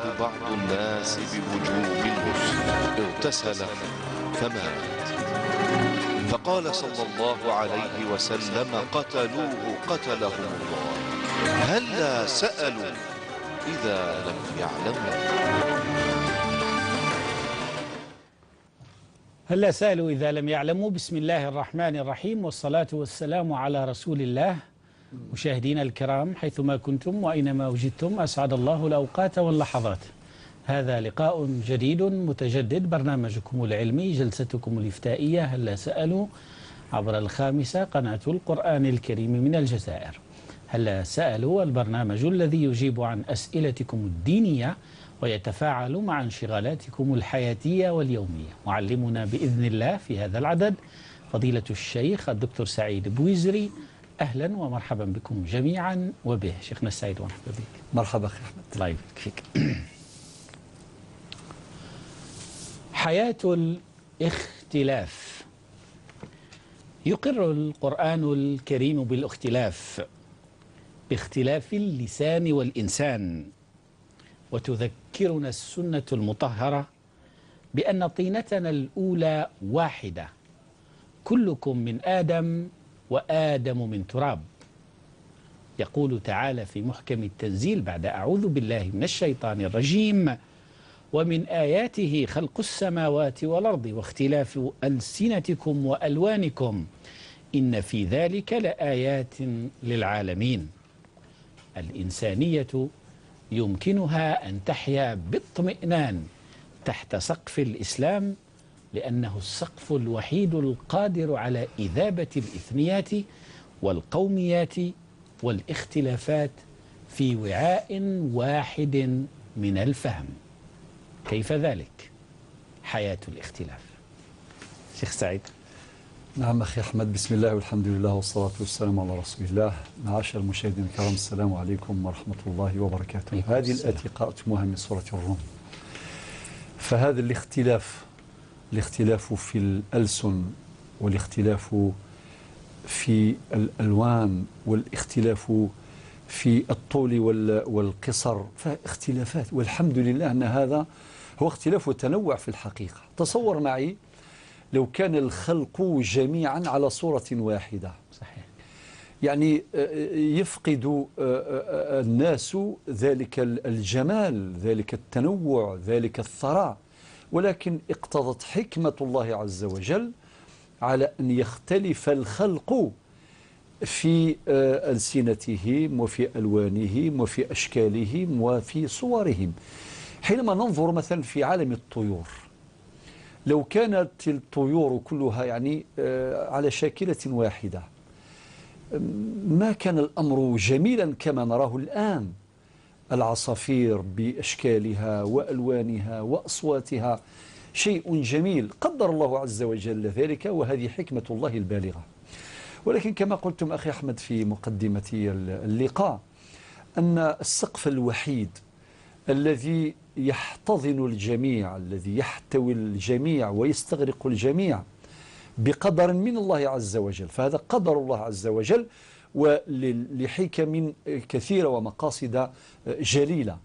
بعض الناس بوجوب الغسل، اغتسل فمات، فقال صلى الله عليه وسلم: قتلوه قتلهم الله، هلا سألوا إذا لم يعلموا. هلا سألوا إذا لم يعلموا. بسم الله الرحمن الرحيم، والصلاة والسلام على رسول الله. مشاهدينا الكرام حيثما كنتم وأينما وجدتم، أسعد الله الأوقات واللحظات. هذا لقاء جديد متجدد، برنامجكم العلمي، جلستكم الإفتائية هلا سألوا، عبر الخامسة قناة القرآن الكريم من الجزائر. هلا سألوا البرنامج الذي يجيب عن أسئلتكم الدينية ويتفاعل مع انشغالاتكم الحياتية واليومية. معلمنا بإذن الله في هذا العدد فضيلة الشيخ الدكتور سعيد بويزري. أهلا ومرحبا بكم جميعا وبه. شيخنا السعيد مرحبا بك. مرحبا أخي أحمد. الله يبارك فيك. حياة الاختلاف. يقر القرآن الكريم بالاختلاف، باختلاف اللسان والإنسان، وتذكرنا السنة المطهرة بأن طينتنا الأولى واحدة، كلكم من آدم وآدم من تراب. يقول تعالى في محكم التنزيل بعد أعوذ بالله من الشيطان الرجيم: ومن آياته خلق السماوات والأرض واختلاف ألسنتكم وألوانكم إن في ذلك لآيات للعالمين. الإنسانية يمكنها أن تحيا باطمئنان تحت سقف الإسلام، لأنه السقف الوحيد القادر على إذابة الإثنيات والقوميات والاختلافات في وعاء واحد من الفهم. كيف ذلك؟ حياة الاختلاف. شيخ سعيد. نعم أخي أحمد، بسم الله والحمد لله والصلاة والسلام على رسول الله. معاشر المشاهدين الكرام، السلام عليكم ورحمة الله وبركاته. هذه الآية قرأتموها من سورة الروم. فهذا الاختلاف، الاختلاف في الألسن والاختلاف في الألوان والاختلاف في الطول والقصر، فاختلافات، والحمد لله أن هذا هو اختلاف وتنوع في الحقيقة. تصور معي لو كان الخلق جميعا على صورة واحدة، صحيح، يعني يفقد الناس ذلك الجمال، ذلك التنوع، ذلك الثراء. ولكن اقتضت حكمة الله عز وجل على أن يختلف الخلق في ألسنتهم وفي ألوانهم وفي أشكالهم وفي صورهم. حينما ننظر مثلا في عالم الطيور، لو كانت الطيور كلها يعني على شاكلة واحدة ما كان الأمر جميلا كما نراه الآن. العصافير بأشكالها وألوانها وأصواتها شيء جميل، قدر الله عز وجل ذلك، وهذه حكمة الله البالغة. ولكن كما قلتم أخي أحمد في مقدمة اللقاء، أن السقف الوحيد الذي يحتضن الجميع، الذي يحتوي الجميع ويستغرق الجميع بقدر من الله عز وجل، فهذا قدر الله عز وجل ولحكم كثيرة ومقاصد جليلة.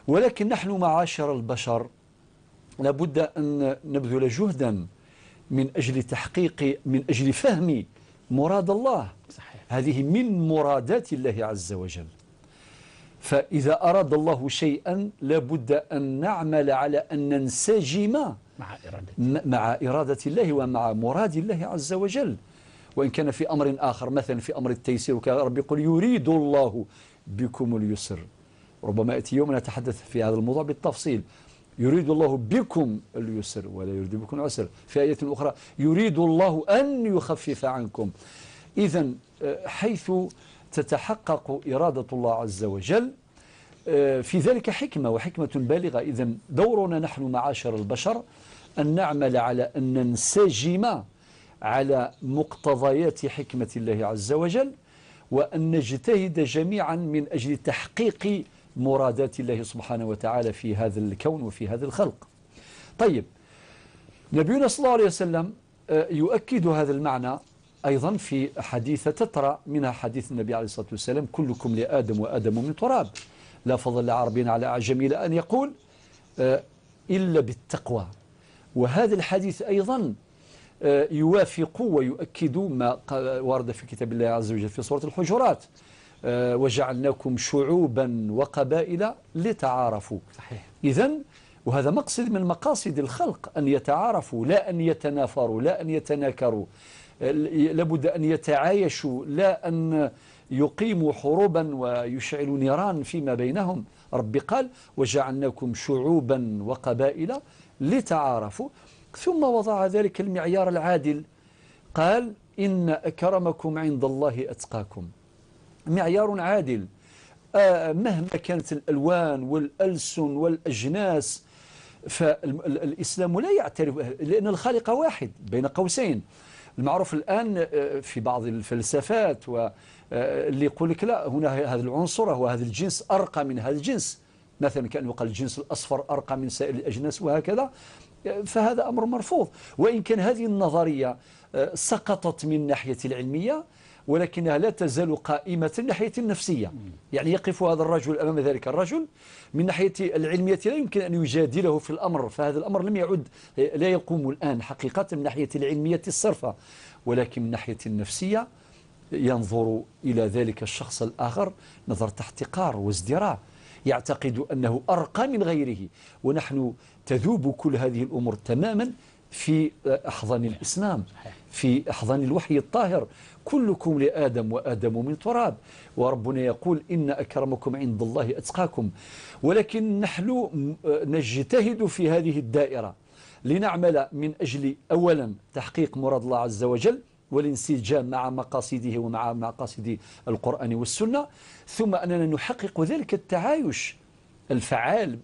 ولكن نحن معاشر البشر لابد أن نبذل جهدا من أجل تحقيق، من أجل فهم مراد الله. صحيح. هذه من مرادات الله عز وجل. فإذا أراد الله شيئا لابد أن نعمل على أن ننسجم مع إرادة الله ومع مراد الله عز وجل. وإن كان في أمر آخر، مثلا في أمر التيسير، وكان رب يقول يريد الله بكم اليسر. ربما يأتي يوم نتحدث في هذا الموضوع بالتفصيل. يريد الله بكم اليسر ولا يريد بكم العسر. في آية أخرى يريد الله أن يخفف عنكم. إذا حيث تتحقق إرادة الله عز وجل في ذلك حكمة، وحكمة بالغة. إذا دورنا نحن معاشر البشر أن نعمل على أن ننسجم على مقتضيات حكمة الله عز وجل، وأن نجتهد جميعا من أجل تحقيق مرادات الله سبحانه وتعالى في هذا الكون وفي هذا الخلق. طيب، نبينا صلى الله عليه وسلم يؤكد هذا المعنى أيضا في حديث تترى، منها حديث النبي عليه الصلاة والسلام: كلكم لآدم وآدم من تراب. لا فضل لعربي على أعجمي، إلى أن يقول إلا بالتقوى. وهذا الحديث أيضا يوافق ويؤكد ما ورد في كتاب الله عز وجل في سورة الحجرات، وجعلناكم شعوبا وقبائل لتعارفوا. صحيح. إذن وهذا مقصد من مقاصد الخلق، أن يتعارفوا لا أن يتنافروا، لا أن يتناكروا، لابد أن يتعايشوا، لا أن يقيموا حروبا ويشعلوا نيران فيما بينهم. ربي قال وجعلناكم شعوبا وقبائل لتعارفوا، ثم وضع ذلك المعيار العادل، قال إن أكرمكم عند الله أتقاكم. معيار عادل، مهما كانت الألوان والألسن والأجناس، فالإسلام لا يعترف، لأن الخالق واحد بين قوسين. المعروف الآن في بعض الفلسفات واللي يقول لك لا، هنا هذا العنصر هو هذا الجنس أرقى من هذا الجنس، مثلا كأنه قال الجنس الأصفر أرقى من سائر الأجناس وهكذا، فهذا أمر مرفوض. وإن كان هذه النظرية سقطت من ناحية العلمية، ولكنها لا تزال قائمة من ناحية النفسية. يعني يقف هذا الرجل أمام ذلك الرجل من ناحية العلمية لا يمكن أن يجادله في الأمر، فهذا الأمر لم يعد، لا يقوم الآن حقيقة من ناحية العلمية الصرفة، ولكن من ناحية النفسية ينظر إلى ذلك الشخص الآخر نظرة احتقار وازدراء، يعتقد أنه أرقى من غيره. ونحن تذوب كل هذه الأمور تماما في أحضان الإسلام، في أحضان الوحي الطاهر. كلكم لآدم وآدم من تراب، وربنا يقول إن أكرمكم عند الله أتقاكم. ولكن نحن نجتهد في هذه الدائرة لنعمل من أجل أولا تحقيق مراد الله عز وجل والانسجام مع مقاصده ومع مقاصد القرآن والسنة، ثم أننا نحقق ذلك التعايش الفعال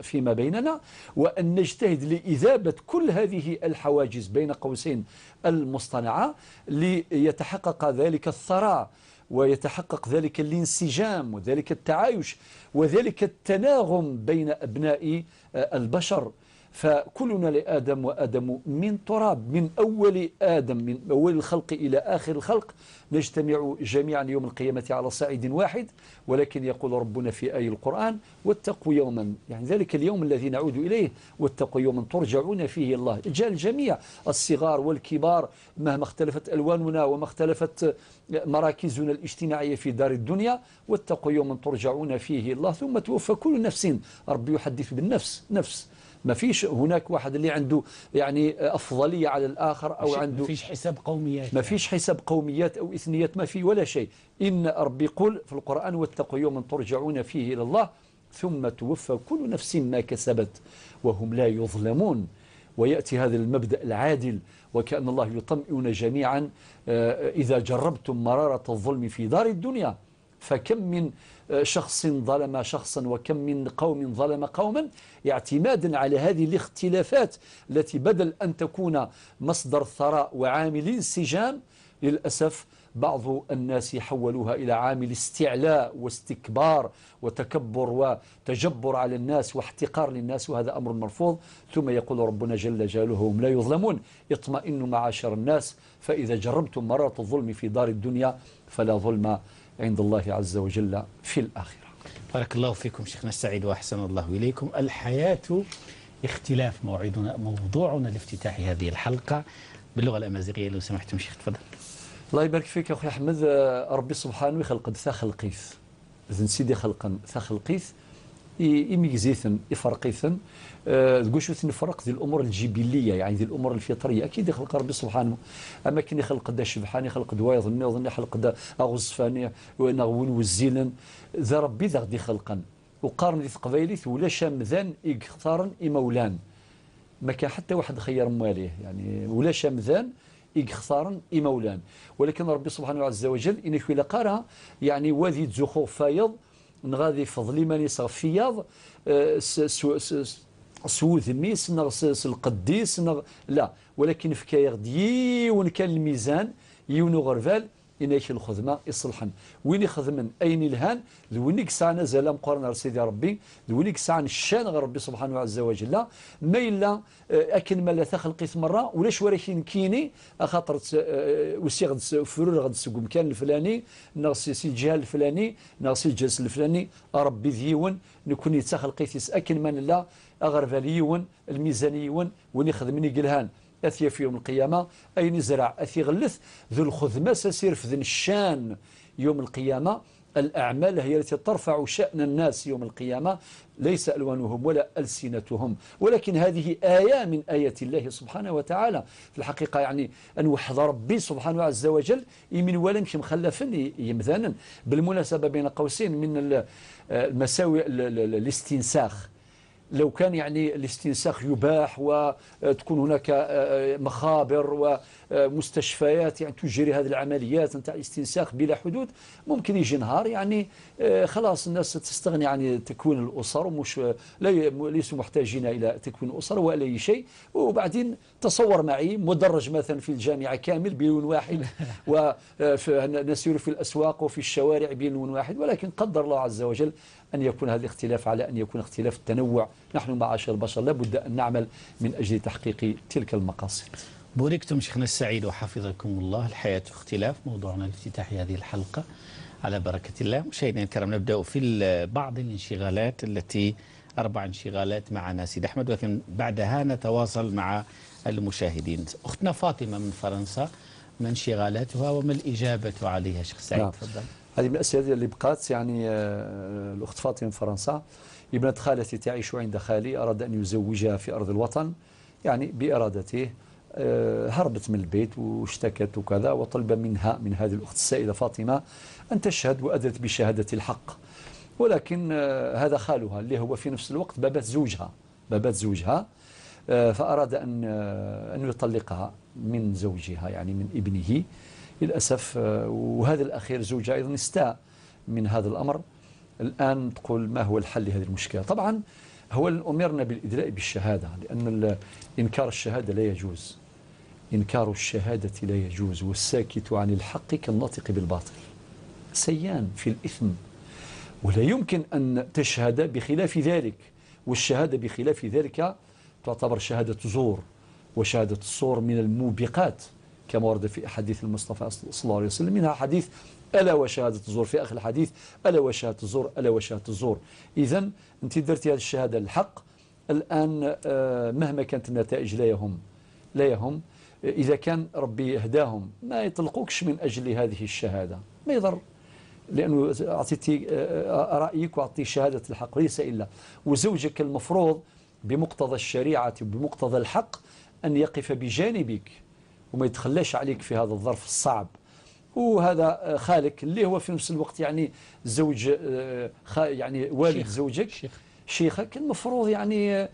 فيما بيننا، وأن نجتهد لإذابة كل هذه الحواجز بين قوسين المصطنعة ليتحقق ذلك الثراء ويتحقق ذلك الانسجام وذلك التعايش وذلك التناغم بين أبناء البشر. فكلنا لآدم وآدم من تراب، من أول آدم، من أول الخلق إلى آخر الخلق، نجتمع جميعا يوم القيامة على صعيد واحد. ولكن يقول ربنا في آي القرآن واتقوا يوما، يعني ذلك اليوم الذي نعود إليه، واتقوا يوما ترجعون فيه الله. جاء الجميع، الصغار والكبار، مهما اختلفت ألواننا وما اختلفت مراكزنا الاجتماعية في دار الدنيا، واتقوا يوما ترجعون فيه الله ثم توفى كل نفس. ربي يحدث بالنفس، نفس، ما فيش هناك واحد اللي عنده يعني أفضلية على الآخر أو عنده، ما فيش حساب قوميات، ما فيش حساب قوميات أو إثنيات، ما في ولا شيء. إن ربي يقول في القرآن واتقوا يوما ترجعون فيه إلى الله ثم توفى كل نفس ما كسبت وهم لا يظلمون. ويأتي هذا المبدأ العادل، وكأن الله يطمئن جميعا إذا جربتم مرارة الظلم في دار الدنيا، فكم من شخص ظلم شخصا وكم من قوم ظلم قوما، اعتمادا على هذه الاختلافات التي بدل أن تكون مصدر ثراء وعامل انسجام، للأسف بعض الناس حولوها إلى عامل استعلاء واستكبار وتكبر وتجبر على الناس واحتقار للناس، وهذا أمر مرفوض. ثم يقول ربنا جل جلاله هم لا يظلمون. اطمئنوا معاشر الناس، فإذا جربتم مرارة الظلم في دار الدنيا فلا ظلم عند الله عز وجل في الآخرة. بارك الله فيكم شيخنا السعيد وأحسن الله إليكم. الحياة اختلاف، موعدنا موضوعنا لافتتاح هذه الحلقة باللغة الأمازيغية لو سمحتم شيخ، تفضل. الله يبارك فيك أخي أحمد. ربي سبحانه يخلق ذا خلقيث، إذن سيدي خلقا ذا خلقيث إميزيثن إفرقيثن تقولش نفرق ذي الأمور الجبلية، يعني ذي الأمور الفطرية أكيد يخلق ربي سبحانه. أما كان يخلق دا شبحان، يخلق دوايض النوض، يخلق دا أغزفاني ونغون وزيلا، ذا ربي ذا غدي خلقا. وقارن ذي ثقبايليث ولا شامذان إكثارا إمولان، ما كان حتى واحد خير مواليه، يعني ولا شامذان إكثارا إمولان. ولكن ربي سبحانه عز وجل إنك إلا قارها يعني وذي تزخو فايض نغادي فضلي ماني صغفياض سوذميس نغ القديس نغ لا، ولكن فكايغ ديون كان الميزان يونو غرفال إناك الخدمة يصلحن وين يخدمن أين الهان ذوين يكسع نزل مقارنة سيدي ربي ذوين يكسع الشان غير ربي سبحانه عز وجل ما إلا أكن ما لا تخلقي مرة ولاش ولكن كيني خاطر وسيغ فرور غد سوق مكان الفلاني نغسي سي الجهة الفلاني نغسي الجنس الفلاني ربي ذيون نكون يتخلقي أكن من لا أغرفاليون الميزانيون وين يخدمني قلهان أثي في يوم القيامة أين يزرع أثي غلث ذو الخذمة سير في ذن الشان يوم القيامة. الأعمال هي التي ترفع شأن الناس يوم القيامة، ليس ألوانهم ولا ألسنتهم، ولكن هذه آية من آيات الله سبحانه وتعالى. في الحقيقة يعني أن وحد ربي سبحانه عز وجل يمن ولا مش مخلفا يمثانا. بالمناسبة بين قوسين من المساوئ الاستنساخ، لو كان يعني الاستنساخ يباح وتكون هناك مخابر ومستشفيات يعني تجري هذه العمليات نتاع الاستنساخ بلا حدود، ممكن يجي نهار يعني خلاص الناس تستغني عن تكوين الأسر ومش ليسوا محتاجين إلى تكوين الأسر ولا أي شيء. وبعدين تصور معي مدرج مثلا في الجامعة كامل بلون واحد ونسير في الأسواق وفي الشوارع بلون واحد، ولكن قدر الله عز وجل أن يكون هذا الاختلاف على أن يكون اختلاف التنوع. نحن معاشر البشر لابد أن نعمل من أجل تحقيق تلك المقاصد. بوركتم شيخنا السعيد وحفظكم الله. الحياة اختلاف موضوعنا لافتتاح هذه الحلقة على بركة الله. مشاهدينا الكرام نبدأ في بعض الانشغالات التي 4 انشغالات معنا سيد أحمد، ولكن بعدها نتواصل مع المشاهدين. أختنا فاطمة من فرنسا، ما انشغالاتها وما الإجابة عليها شيخ سعيد؟ نعم. تفضل. هذه من الأسئلة اللي بقات يعني الأخت فاطمة من فرنسا، ابنة خالتي تعيش عند خالي، أراد أن يزوجها في أرض الوطن يعني بإرادته، هربت من البيت واشتكت وكذا، وطلب منها من هذه الأخت السائلة فاطمة أن تشهد، وأدت بشهادة الحق، ولكن هذا خالها اللي هو في نفس الوقت بابات زوجها، بابات زوجها، فأراد أن يطلقها من زوجها يعني من ابنه للأسف. وهذا الأخير زوجها أيضا استاء من هذا الأمر. الآن تقول ما هو الحل لهذه المشكلة؟ طبعا هو أمرنا بالإدلاء بالشهادة، لأن إنكار الشهادة لا يجوز، إنكار الشهادة لا يجوز، والساكت عن الحق كالناطق بالباطل، سيان في الإثم، ولا يمكن أن تشهد بخلاف ذلك، والشهادة بخلاف ذلك تعتبر شهادة زور، وشهادة الزور من الموبقات كما ورد في أحاديث المصطفى صلى الله عليه وسلم، منها حديث ألا وشهادة الزور، في آخر الحديث ألا وشهادة الزور، ألا وشهادة الزور. إذن أنت درتي هذه الشهادة الحق، الآن مهما كانت النتائج لا يهم، لا يهم. إذا كان ربي هداهم ما يطلقوكش من أجل هذه الشهادة، ما يضر، لأنه أعطيتي رأيك وأعطي شهادة الحق ليس إلا. وزوجك المفروض بمقتضى الشريعة وبمقتضى الحق أن يقف بجانبك وما يتخلاش عليك في هذا الظرف الصعب. وهذا خالك اللي هو في نفس الوقت يعني زوج، يعني والد زوجك، شيخك، المفروض يعني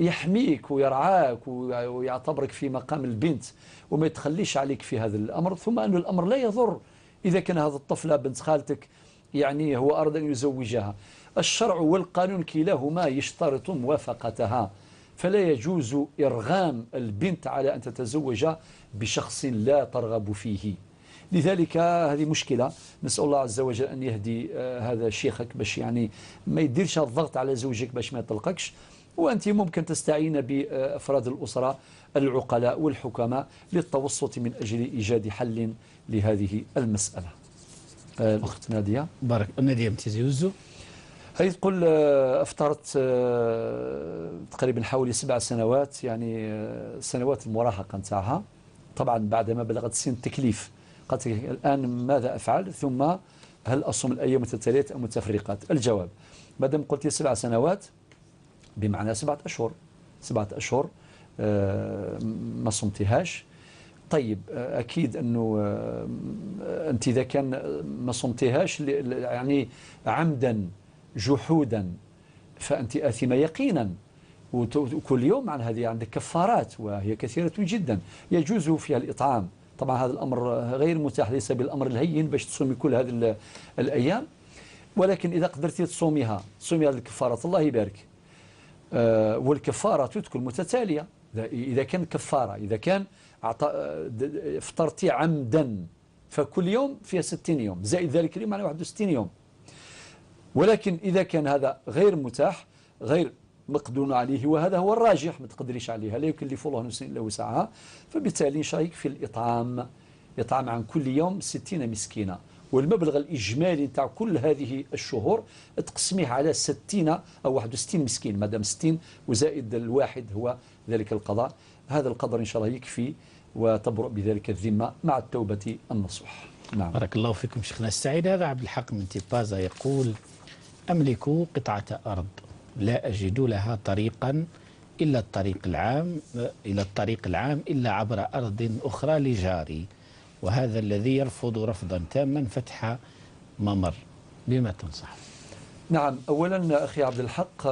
يحميك ويرعاك ويعتبرك في مقام البنت وما يتخليش عليك في هذا الأمر. ثم أن الأمر لا يضر إذا كان هذا الطفلة بنت خالتك يعني هو أراد أن يزوجها، الشرع والقانون كلاهما يشترط موافقتها، فلا يجوز إرغام البنت على أن تتزوج بشخص لا ترغب فيه. لذلك هذه مشكلة، نسأل الله عز وجل أن يهدي هذا شيخك باش يعني ما يديرش الضغط على زوجك باش ما يطلقكش. وأنت ممكن تستعين بأفراد الأسرة العقلاء والحكماء للتوسط من أجل إيجاد حل لهذه المسألة. الأخت نادية، بارك نادية متزيوزو، هي تقول أفطرت تقريبا حوالي 7 سنوات، يعني سنوات المراهقة نتاعها، طبعا بعدما بلغت سن التكليف. قالت الآن ماذا أفعل؟ ثم هل أصوم الأيام متتاليات أم متفرقات؟ الجواب ما دام قلت 7 سنوات بمعنى 7 أشهر، 7 أشهر ما صمتهاش. طيب أكيد أنه أنت إذا كان ما صمتهاش يعني عمدا جحودا فأنت آثمة يقينا، وكل يوم عن هذه عندك كفارات وهي كثيرة جدا يجوز فيها الإطعام. طبعا هذا الأمر غير متاح، ليس بالأمر الهين باش تصومي كل هذه الأيام، ولكن إذا قدرتي تصوميها تصومي هذه الكفارات الله يبارك. والكفارة تكون متتالية إذا كان كفارة، إذا كان فطرتي عمدا، فكل يوم فيها 60 يوم زائد ذلك اليوم معناه 61 يوم. ولكن إذا كان هذا غير متاح، غير مقدور عليه، وهذا هو الراجح، ما تقدريش عليها، لا يكلف الله نفسا إلا وسعها، فبالتالي إن شاء الله يكفي الإطعام، إطعام عن كل يوم 60 مسكينة، والمبلغ الإجمالي نتاع كل هذه الشهور تقسميه على 60 أو 61 مسكين، ما دام 60 وزائد الواحد هو ذلك القضاء. هذا القدر إن شاء الله يكفي وتبرؤ بذلك الذمة مع التوبة النصوح. نعم. بارك الله فيكم شيخنا السعيد. هذا عبد الحق من تيبازا يقول: أملك قطعة أرض لا أجد لها طريقا إلا الطريق العام، إلى الطريق العام إلا عبر أرض أخرى لجاري، وهذا الذي يرفض رفضا تاما فتح ممر، بما تنصح؟ نعم، أولا أخي عبد الحق،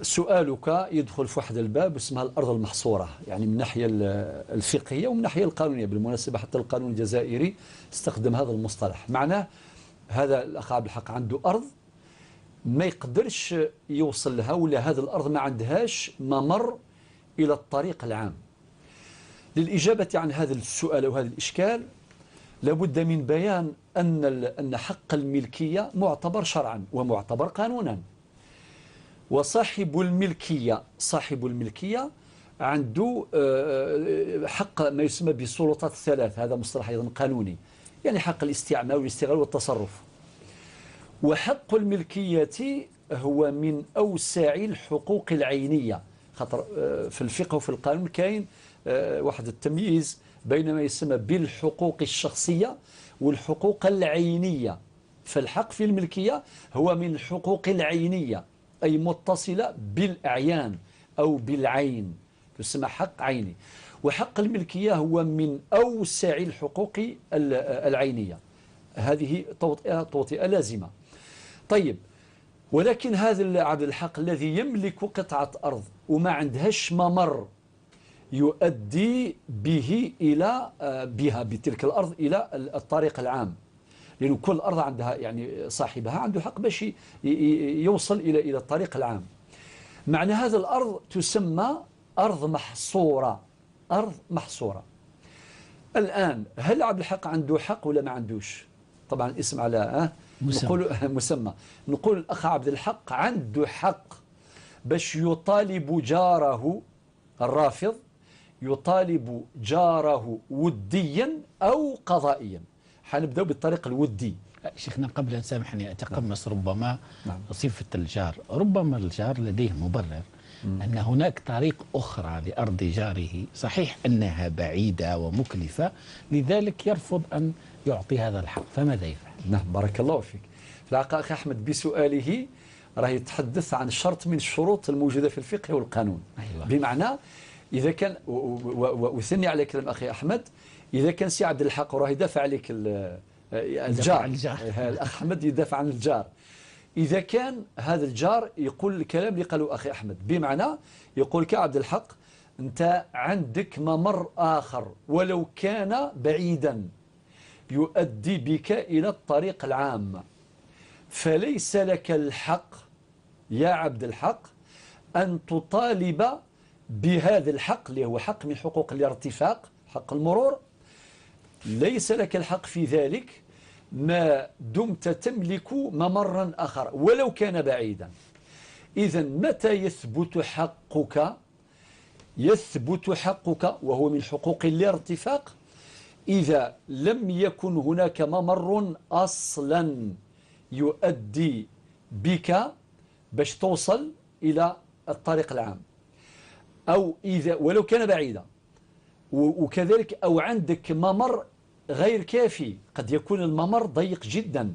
سؤالك يدخل في واحد الباب اسمها الأرض المحصورة، يعني من الناحية الفقهية ومن الناحية القانونية. بالمناسبة حتى القانون الجزائري استخدم هذا المصطلح. معناه هذا الأخ عبد الحق عنده أرض ما يقدرش يوصل لها، ولا هذا الأرض ما عندهاش ممر إلى الطريق العام. للإجابة عن هذا السؤال وهذا الإشكال لابد من بيان أن حق الملكية معتبر شرعا ومعتبر قانونا، وصاحب الملكية، صاحب الملكية عنده حق ما يسمى بالسلطات الثلاث، هذا مصطلح أيضا قانوني، يعني حق الاستعمال والاستغلال والتصرف. وحق الملكية هو من أوسع الحقوق العينية، خاطر في الفقه وفي القانون كاين واحد التمييز بين ما يسمى بالحقوق الشخصية والحقوق العينية. فالحق في الملكية هو من الحقوق العينية، أي متصلة بالأعيان أو بالعين، تسمى حق عيني. وحق الملكية هو من أوسع الحقوق العينية، هذه توطئة لازمة. طيب، ولكن هذا عبد الحق الذي يملك قطعة أرض وما عندهاش ممر يؤدي به إلى بها بتلك الأرض إلى الطريق العام، لأن كل أرض عندها يعني صاحبها عنده حق باش يوصل إلى الطريق العام. معنى هذا الأرض تسمى أرض محصورة، أرض محصورة. الآن هل عبد الحق عنده حق ولا ما عندوش؟ طبعا الاسم على مسمى. نقول مسمى، نقول الأخ عبد الحق عنده حق باش يطالب جاره الرافض، يطالب جاره وديا أو قضائيا. حنبدأ بالطريق الودي. شيخنا قبل أن سامحني أتقمص ربما صفة الجار، ربما الجار لديه مبرر أن هناك طريق أخرى لأرض جاره، صحيح أنها بعيدة ومكلفة، لذلك يرفض أن يعطي هذا الحق، فماذا يفعل؟ نعم، بارك الله فيك. في الحقيقة أخي أحمد بسؤاله راه يتحدث عن شرط من الشروط الموجودة في الفقه والقانون. أيوة. بمعنى إذا كان، وثني على كلام أخي أحمد، إذا كان سي عبد الحق راه يدافع عليك الجار، الأخ أحمد يدافع عن الجار، إذا كان هذا الجار يقول الكلام اللي قاله أخي أحمد، بمعنى يقول كعبد الحق أنت عندك ممر آخر ولو كان بعيدا يؤدي بك إلى الطريق العام، فليس لك الحق يا عبد الحق أن تطالب بهذا الحق اللي هو حق من حقوق الارتفاق، حق المرور، ليس لك الحق في ذلك ما دمت تملك ممرا آخر ولو كان بعيدا. إذا متى يثبت حقك؟ يثبت حقك وهو من حقوق الارتفاق إذا لم يكن هناك ممر أصلا يؤدي بك باش توصل إلى الطريق العام، أو إذا ولو كان بعيدا، وكذلك أو عندك ممر غير كافي، قد يكون الممر ضيق جدا،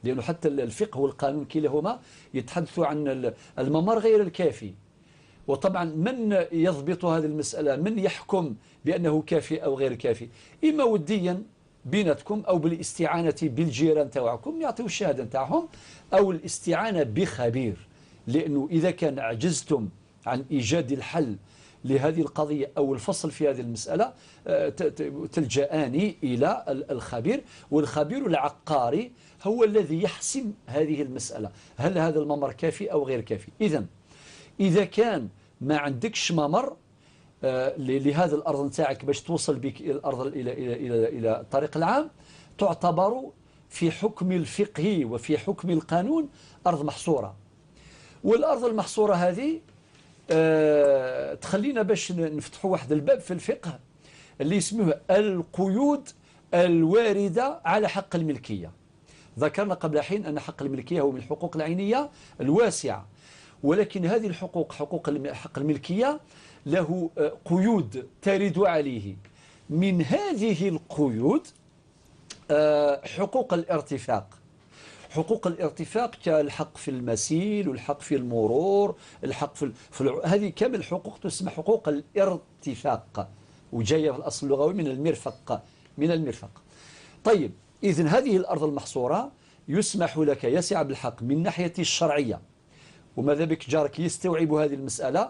لأنه حتى الفقه والقانون كلاهما يتحدثوا عن الممر غير الكافي. وطبعا من يضبط هذه المسألة؟ من يحكم بأنه كافي أو غير كافي؟ إما وديا بيناتكم أو بالاستعانة بالجيران تاعكم يعطيو الشهادة تاعهم، أو الاستعانة بخبير، لأنه إذا كان عجزتم عن إيجاد الحل لهذه القضية أو الفصل في هذه المسألة تلجأني إلى الخبير، والخبير العقاري هو الذي يحسم هذه المسألة، هل هذا الممر كافي أو غير كافي. إذن إذا كان ما عندكش ممر لهذا الأرض نتاعك باش توصل بك إلى الأرض إلى إلى إلى إلى الطريق العام، تعتبر في حكم الفقه وفي حكم القانون أرض محصورة. والأرض المحصورة هذه تخلينا باش نفتحوا واحد الباب في الفقه اللي اسمه القيود الواردة على حق الملكية. ذكرنا قبل حين أن حق الملكية هو من الحقوق العينية الواسعة، ولكن هذه الحقوق، حقوق حق الملكية، له قيود ترد عليه. من هذه القيود حقوق الارتفاق. حقوق الارتفاق كالحق في المسيل والحق في المرور، الحق في هذه كامل حقوق تسمى حقوق الارتفاق، وجاية في الأصل اللغوي من المرفق، من المرفق. طيب، إذن هذه الأرض المحصورة يسمح لك يسع بالحق من ناحية الشرعية، وماذا بك جارك يستوعب هذه المسألة.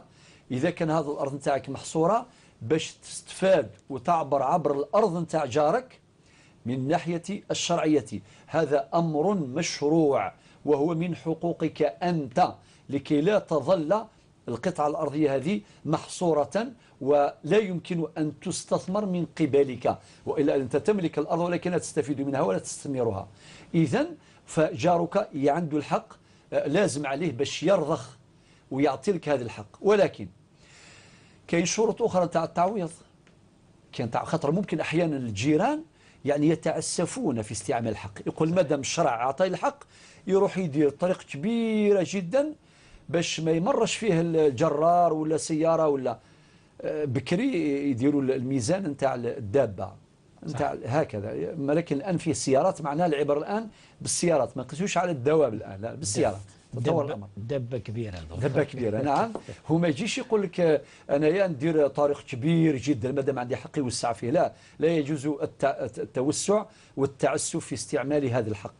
إذا كان هذا الأرض نتاعك محصورة باش تستفاد وتعبر عبر الأرض نتاع جارك من ناحية الشرعية، هذا أمر مشروع وهو من حقوقك أنت، لكي لا تظل القطعة الأرضية هذه محصورة ولا يمكن أن تستثمر من قبلك، وإلا أنت تملك الأرض ولكن لا تستفيد منها ولا تستثمرها. إذن فجارك عنده الحق، لازم عليه باش يرضخ ويعطي لك هذا الحق. ولكن كاين شروط أخرى تاع التعويض، كاين خاطر ممكن أحيانا الجيران يعني يتعسفون في استعمال الحق، يقول مادام الشرع أعطاه الحق يروح يدير طريق كبيرة جدا باش ما يمرش فيه الجرار ولا سيارة ولا بكري يديروا الميزان نتاع الدابة نتاع هكذا. ولكن الآن فيه سيارات، معناها العبر الآن بالسيارات، ما نقيسوش على الدواب الآن، لا بالسيارات. تطور الأمر. دبة كبيرة. دبة كبيرة، نعم. هو ما يجيش يقول لك أنا يا ندير طريق كبير جدا مادام عندي حق يوسع فيه، لا، لا يجوز التوسع والتعسف في استعمال هذا الحق.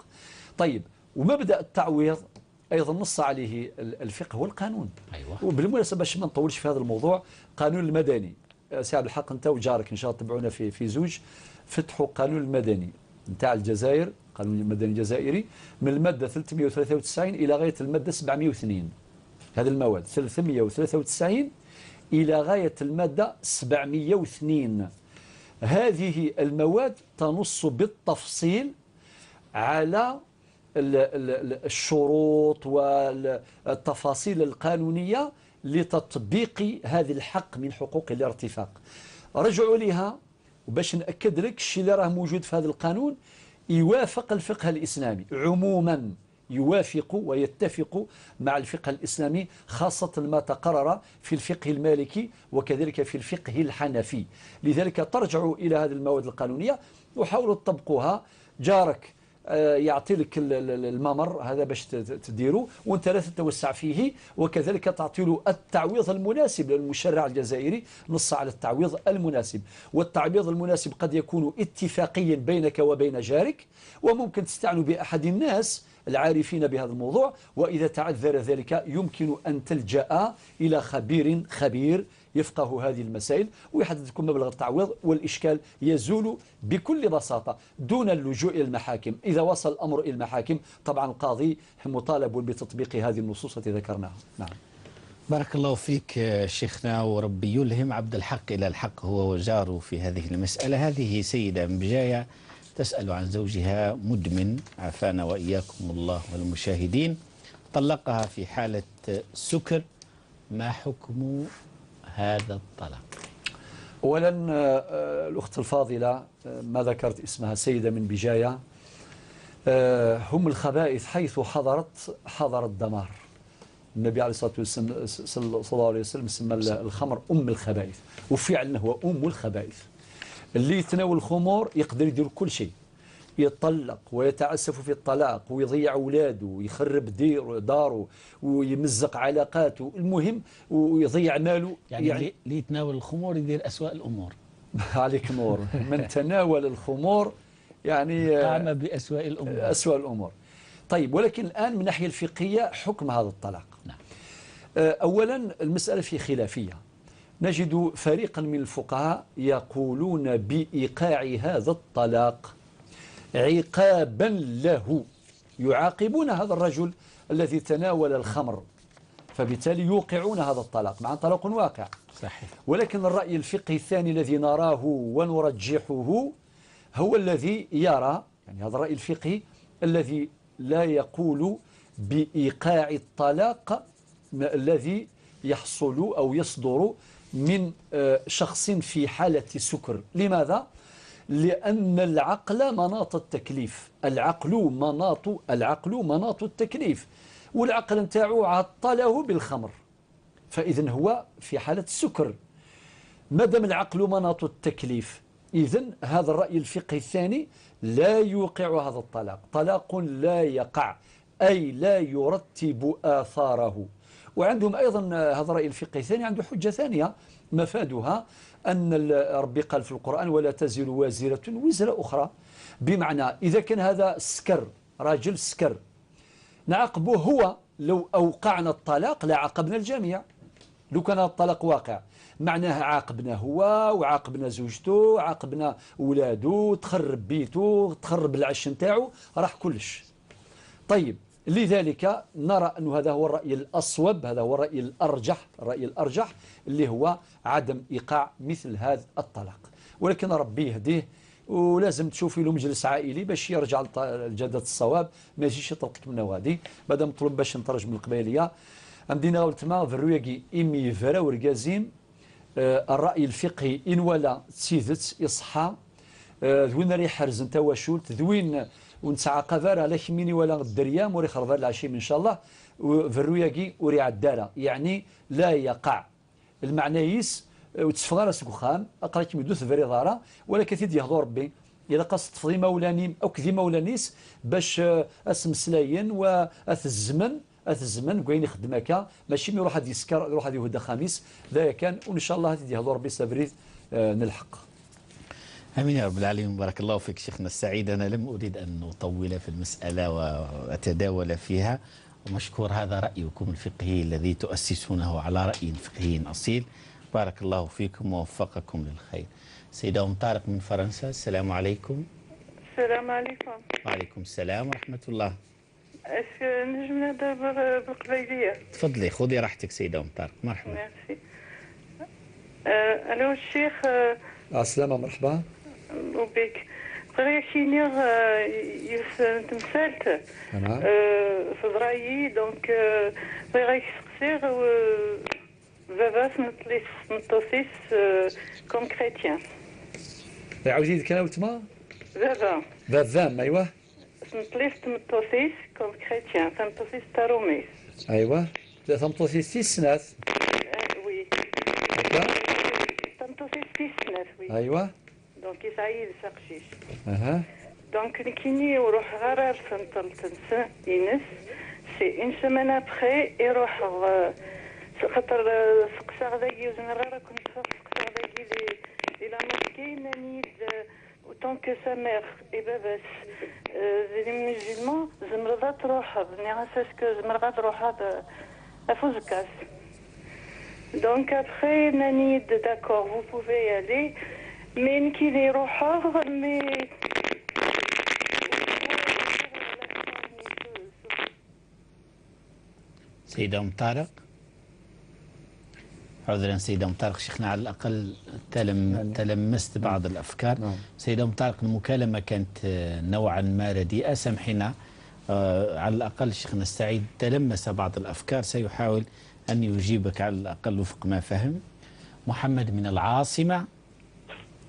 طيب، ومبدأ التعويض أيضا نص عليه الفقه والقانون. أيوة. وبالمناسبة باش ما نطولش في هذا الموضوع، قانون المدني، سي عبد الحق أنت وجارك إن شاء الله تبعونا في زوج، فتحوا قانون المدني نتاع الجزائر، قانون المدني الجزائري، من المادة 393 إلى غاية المادة 702. هذه المواد 393 إلى غاية المادة 702. هذه المواد تنص بالتفصيل على الشروط والتفاصيل القانونية لتطبيق هذا الحق من حقوق الارتفاق. رجعوا لها، وباش نأكد لك الشيء اللي راه موجود في هذا القانون يوافق الفقه الإسلامي عموما، يوافق ويتفق مع الفقه الإسلامي، خاصة ما تقرر في الفقه المالكي وكذلك في الفقه الحنفي. لذلك ترجعوا إلى هذه المواد القانونية وحاولوا تطبقوها. جارك يعطي لك الممر هذا باش تديره وانت لا تتوسع فيه، وكذلك تعطي له التعويض المناسب، لأن المشرع الجزائري نص على التعويض المناسب. والتعويض المناسب قد يكون اتفاقيا بينك وبين جارك، وممكن تستعين بأحد الناس العارفين بهذا الموضوع، وإذا تعذر ذلك يمكن أن تلجأ إلى خبير خبير يفقه هذه المسائل ويحدد لكم مبلغ التعويض، والإشكال يزول بكل بساطة دون اللجوء إلى المحاكم. إذا وصل الأمر إلى المحاكم طبعا القاضي مطالب بتطبيق هذه النصوص التي ذكرناها. نعم. بارك الله فيك شيخنا، وربي يلهم عبد الحق إلى الحق هو وجاره في هذه المسألة. هذه سيدة من بجاية تسأل عن زوجها مدمن، عافانا وإياكم الله والمشاهدين، طلقها في حالة سكر، ما حكم هذا الطلاق؟ أولا الأخت الفاضلة ما ذكرت اسمها، سيدة من بجاية، هم الخبائث حيث حضرت حضر الدمار. النبي عليه الصلاة والسلام صلى الله عليه وسلم سمى الخمر أم الخبائث، وفعلا هو أم الخبائث. اللي يتناول الخمور يقدر يدير كل شيء، يطلق ويتعسف في الطلاق ويضيع أولاده ويخرب داره ويمزق علاقاته، المهم ويضيع ماله. يعني اللي يتناول الخمور يدير أسوأ الأمور. عليك نور. من تناول الخمور يعني قام بأسوأ الأمور. أسوأ الأمور. طيب، ولكن الآن من الناحية الفقهية حكم هذا الطلاق. نعم. أولا المسألة في خلافية، نجد فريقا من الفقهاء يقولون بإيقاع هذا الطلاق عقابا له، يعاقبون هذا الرجل الذي تناول الخمر، فبالتالي يوقعون هذا الطلاق، مع طلاق واقع. صحيح. ولكن الرأي الفقهي الثاني الذي نراه ونرجحه هو الذي يرى، يعني هذا الرأي الفقهي الذي لا يقول بإيقاع الطلاق الذي يحصل أو يصدر من شخص في حالة سكر. لماذا؟ لأن العقل مناط التكليف، العقل مناط التكليف، والعقل نتاعو عطله بالخمر، فإذن هو في حالة السكر. ما دام العقل مناط التكليف، إذن هذا الرأي الفقهي الثاني لا يوقع هذا الطلاق، طلاق لا يقع، أي لا يرتب آثاره. وعندهم أيضا هذا الرأي الفقهي الثاني عنده حجة ثانية مفادها أن ربي قال في القرآن ولا تزر وازرة وزر أخرى، بمعنى إذا كان هذا سكر، راجل سكر، نعاقبه هو، لو أوقعنا الطلاق لعاقبنا الجميع، لو كان الطلاق واقع معناها عاقبنا هو وعاقبنا زوجته وعاقبنا ولاده، تخرب بيته، تخرب العش نتاعو، راح كلش. طيب، لذلك نرى أن هذا هو الرأي الأصوب، هذا هو الرأي الأرجح، الرأي الأرجح اللي هو عدم إيقاع مثل هذا الطلاق. ولكن ربي يهديه، ولازم تشوفي له مجلس عائلي باش يرجع لجادة الصواب، ما يجيش يطلقك من وادي. بعد مطلوب باش نترجم القبائلية عندنا ولتما فروياكي إمي فرا ورقازيم. الرأي الفقهي إن ولا تسيدت إصحى ذوين ريح حرز نتا وشولت ذوين ونتعاقب على كميني ولا الدريام وري خربان العشيم إن شاء الله فروياكي وري عدالة، يعني لا يقع المعنى يس وتسفغ راسك وخام أقرأ كيما دوث فري ضارة، ولكن تيدي يهضر ربي إلا قصد تفضي مولاني أو كذي مولانيس باش أسمسلاين وأث الزمن كاين يخدم هكا، ماشي مي يروح يسكر يروح يهدى خميس ذا كان، وإن شاء الله تيدي يهضر ربي سافريت نلحق. امين يا رب العالمين. بارك الله فيك شيخنا السعيد. انا لم اريد ان اطول في المساله واتداول فيها، ومشكور هذا رايكم الفقهي الذي تؤسسونه على راي فقهي اصيل. بارك الله فيكم ووفقكم للخير. سيدة أم طارق من فرنسا، السلام عليكم. السلام عليكم. وعليكم السلام ورحمة الله. est-ce que نجم نهضر بالقبيلية؟ تفضلي، خذي راحتك سيدة أم طارق، مرحبا. ميرسي. ألو الشيخ. السلامة، مرحبا. وبك. بغيت كينيغ تمثالت في ضرايي، donc بغيت نسقسيغ بابا سنطليس comme chrétien. عاودي الكلام تما؟ بابا. بابا ايوا. سنطليس تمطوسيس comme chrétien، تمطوسيس تاروميس. ايوا، تمطوسيس تيسنات. oui. تمطوسيس تيسنات oui. ايوا. donc يسعيد ساقشيش. اها. donc نكيني وروح غير سنطل تنسى ينس c'est une semaine après يروح خاطر سقسا غداكي وزمر غير كنت سقسا غداكي لي la mosquée نانيد autant que sa mère et باباس les musulmans زمر تروح ني que زمر تروح افوزكاس. donc après نانيد d'accord vous pouvez y aller mais نكي يروح mais سيدة أم طارق، عذرا سيدة أم طارق، شيخنا على الأقل تلمست بعض الأفكار. نعم. سيدة أم طارق المكالمة كانت نوعا ما رديئة، سامحينا. على الأقل شيخنا السعيد تلمس بعض الأفكار، سيحاول أن يجيبك على الأقل وفق ما فهم. محمد من العاصمة.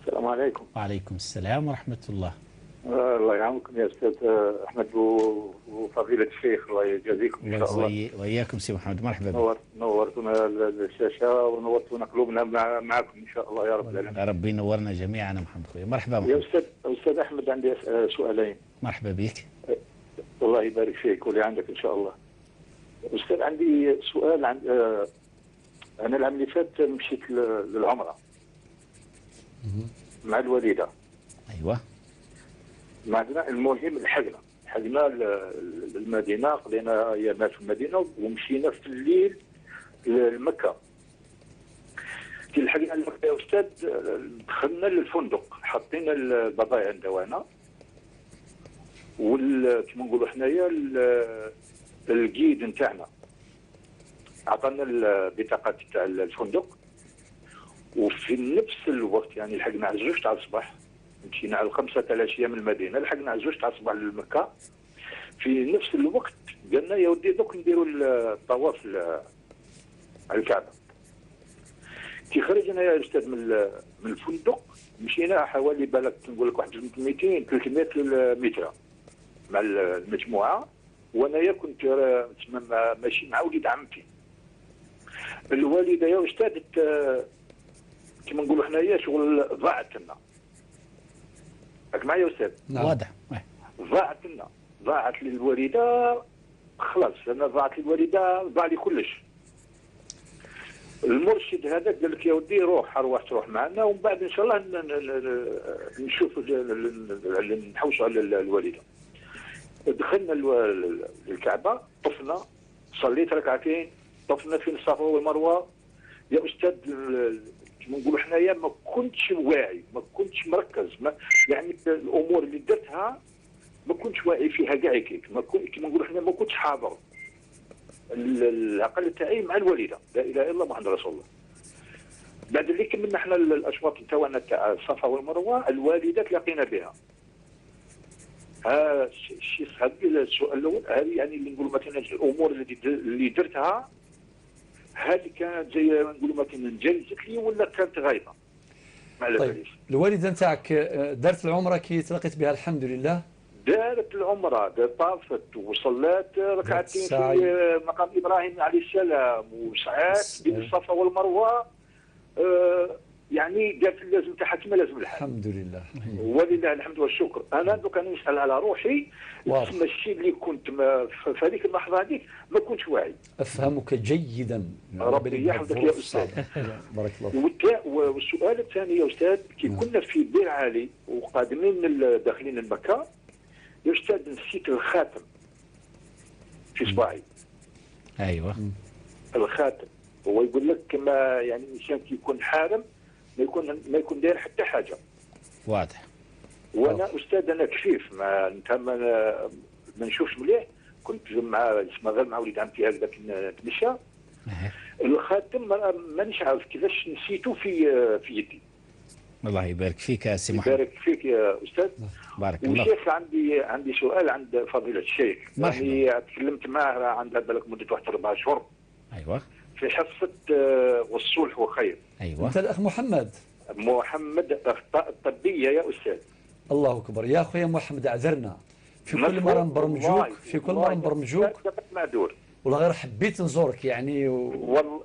السلام عليكم. وعليكم السلام ورحمة الله. الله يعاونكم يا أستاذ أحمد وفضيلة الشيخ، الله يجازيكم إن شاء الله. وإياكم سي محمد، مرحبا بك. نورتونا الشاشة ونورتونا قلوبنا معكم إن شاء الله يا رب العالمين. ربي ينورنا جميعا محمد خويا، مرحبا محمد. يا أستاذ أحمد، عندي سؤالين. مرحبا بك. الله يبارك فيك واللي عندك إن شاء الله. أستاذ عندي سؤال. أنا العام اللي فات مشيت للعمرة مع الوالدة. أيوه. معنا المهم لحقنا للمدينة، قضينا أيامات في المدينة ومشينا في الليل لمكة. كي لحقنا لمكة يا أستاذ دخلنا للفندق، حطينا البضائع عندنا وال كيما نقولوا حنايا ال guide نتاعنا عطانا البطاقات تاع الفندق. وفي نفس الوقت يعني لحقنا على 2 تاع الصباح، مشينا على 5 تاع العشية من المدينة، لحقنا على 2 تاع الصباح لمكة. في نفس الوقت قالنا يا ودي دوك نديروا الطواف على الكعبة. كي خرجنا يا استاذ من الفندق مشينا حوالي بالك نقول لك واحد 200 300 متر مع المجموعة، وانايا كنت ماشي مع وليد عمتي. الوالدة يا استاذ كما نقولوا حنايا شغل ضاعت لنا. راك معايا يا استاذ؟ نعم. واضح. ضاعت لنا، ضاعت للوالده خلاص، انا ضاعت للوالده، ضاع لي كلش. المرشد هذا قال لك يا ودي روح اروح تروح معنا ومن بعد ان شاء الله نشوف نحوسوا على الوالدة. دخلنا للكعبة، طفنا، صليت ركعتين، طفنا في الصفا والمروة. يا استاذ كما نقولوا حنايا ما كنتش واعي، ما كنتش مركز، ما يعني الامور اللي درتها ما كنتش واعي فيها كاع، كيك ما كنت كما نقولوا حنا ما كنتش حاضر. العقل تاعي مع الوالدة، لا اله الا الله محمد رسول الله. بعد اللي كملنا حنا الاشواط تاعنا تاع الصفا والمروة، الوالدة تلاقينا بها. ها الشيخ هذا السؤال الاول، هذه يعني اللي نقولوا مثلا الامور اللي درتها هذه كانت زي نقولوا مثلا جلست لي ولا كانت غايبة؟ ما على طيب باليش. الوالدة نتاعك دارت العمرة كي تلاقيت بها الحمد لله؟ دارت العمرة، طافت وصلت ركعتين في مقام ابراهيم عليه السلام، وسعات بين الصفا والمروة، يعني دارت اللازم تاعها كما لازم الحال. الحمد لله ولله الحمد والشكر. انا دوك انا نسال على روحي، تسمى الشيء اللي كنت في هذيك اللحظة هذيك ما كنتش واعي. افهمك جيدا، ربي يحفظك يا استاذ. بارك الله فيك. والسؤال الثاني يا استاذ، كي كنا في بير علي وقادمين داخلين المكة يا استاذ، نسيت الخاتم في صباعي. ايوه الخاتم، هو يقول لك كما يعني الانسان كي يكون حارم ما يكون داير حتى حاجة. واضح. وانا استاذ انا كفيف، ما انت ما نشوفش مليح، كنت مع غير مع وليد عمتي هكذا نتمشى. الخاتم مانيش عارف كيفاش نسيته في يدي. الله يبارك فيك يا سي محمد. يبارك فيك يا استاذ. بارك الله. والشيخ عندي سؤال عند فضيلة الشيخ. مرحبا. يعني تكلمت معه عندها بالك مده واحد 4 شهور. ايوه. في حصة والصلح وخير. ايوه. انت الاخ محمد. محمد اخطاء طبية يا استاذ. الله اكبر يا اخويا محمد، اعذرنا في كل مرة نبرمجوك، في كل مرة نبرمجوك معذور. والله غير حبيت نزورك يعني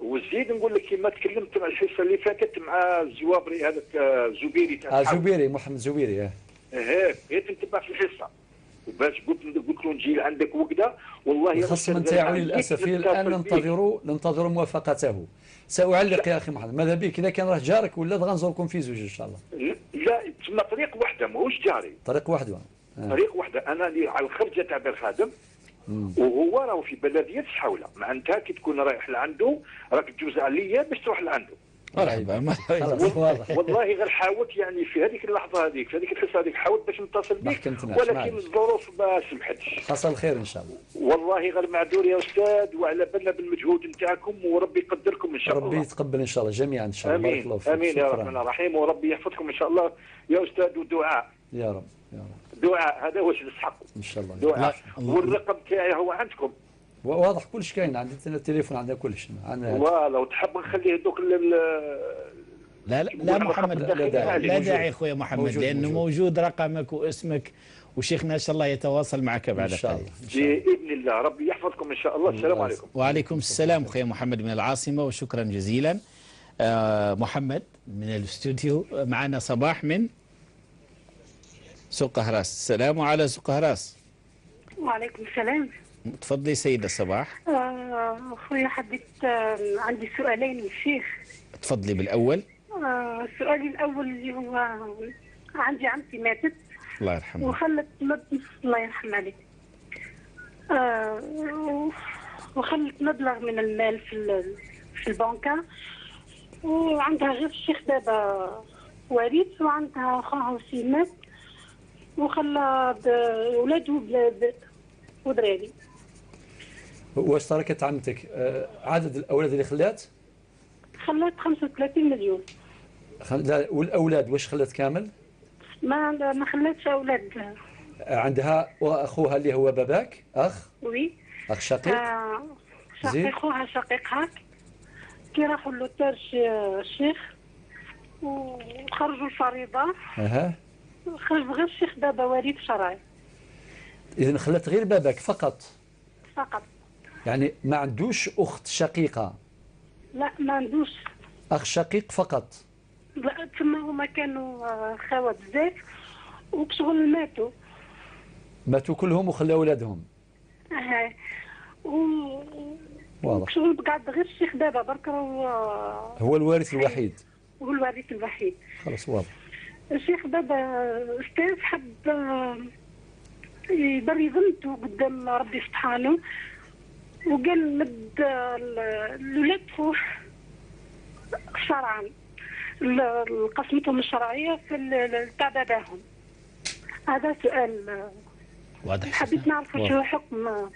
وزيد نقول لك كما تكلمت مع الحصة اللي فاتت مع الزوابري هذاك زبيري تاع زبيري، محمد زبيري. ايه بغيت نتبع في الحصة وباش قلت له نجي لعندك وكذا. والله الخصم نتاعو للاسف الان ننتظروا موافقته. ساعلق يا اخي محمد، ماذا بك اذا كان راه جارك ولا غنزوركم في زوج ان شاء الله. لا تما طريق واحدة ماهوش جاري. طريق واحدة. طريق واحدة، انا اللي على الخرجه تاع بير خادم وهو راهو في بلديه سحوله، معناتها كي تكون رايح لعنده راك تجوز عليا باش تروح لعنده. مرحبا مرحبا. والله غير حاولت يعني في هذيك اللحظة هذيك في هذيك الحصة هذيك حاولت باش نتصل بك، ولكن الظروف ما سمحتش. حصل خير ان شاء الله. والله غير معذور يا استاذ، وعلى بالنا بالمجهود نتاعكم وربي يقدركم ان شاء الله. ربي يتقبل ان شاء الله جميعا ان شاء الله. بارك الله فيك. امين يا رب الرحيم، وربي يحفظكم ان شاء الله يا استاذ. ودعاء يا رب يا رب، دعاء هذا واش نسحقوا ان شاء الله. دعاء. والرقم تاعي هو عندكم واضح، كلش كاين عندنا التليفون، عندنا كلش عندنا. voilà، وتحب نخليه دوك لا لا لا محمد، لا داعي خويا محمد، موجود لانه موجود رقمك واسمك، وشيخنا ان شاء الله يتواصل معك بعد ان شاء الله باذن الله. ربي يحفظكم ان شاء الله. السلام عليكم. وعليكم السلام خويا محمد من العاصمة، وشكرا جزيلا. محمد من الاستوديو معنا صباح من سوق هراس. السلام على سوق هراس. وعليكم السلام. تفضلي سيدة صباح. خويا حبيت عندي سؤالين للشيخ. تفضلي بالأول. سؤالي الأول اللي هو عندي عمتي ماتت الله يرحمها وخلت الله يرحم عليك وخلت مبلغ من المال في البنكة، وعندها غير الشيخ بابا وريث، وعندها خوها وسيمات، وخلى ولاده ودراري. واش تركت عمتك؟ عدد الاولاد اللي خلات؟ خلات 35 مليون. لا، والاولاد واش خلت كامل؟ ما خلاتش اولاد. عندها اخوها اللي هو باباك، اخ؟ oui، اخ شقيق؟ شقيق، خوها شقيقها. كي راحوا l'hôtel الشيخ وخرجوا الفريضة. اها. خرج غير الشيخ بابا وريث شرعي. اذا خلت غير باباك فقط؟ فقط. يعني ما عندوش اخت شقيقه؟ لا، ما عندوش. اخ شقيق فقط؟ لا، تما هما كانوا خاوه بزاف وبشغل ماتوا. ماتوا كلهم وخلاو اولادهم. اها. واضح. شغل قعد غير الشيخ بابا برك، هو الوارث الوحيد. هو الوارث الوحيد. خلاص واضح. الشيخ بابا استاذ حب يبري ذمته قدام ربي سبحانه، وقال مد الولاد خوه شرعا قسمتهم الشرعية في تاع باباهم. هذا سؤال واضح. حبيت نعرف شو حكم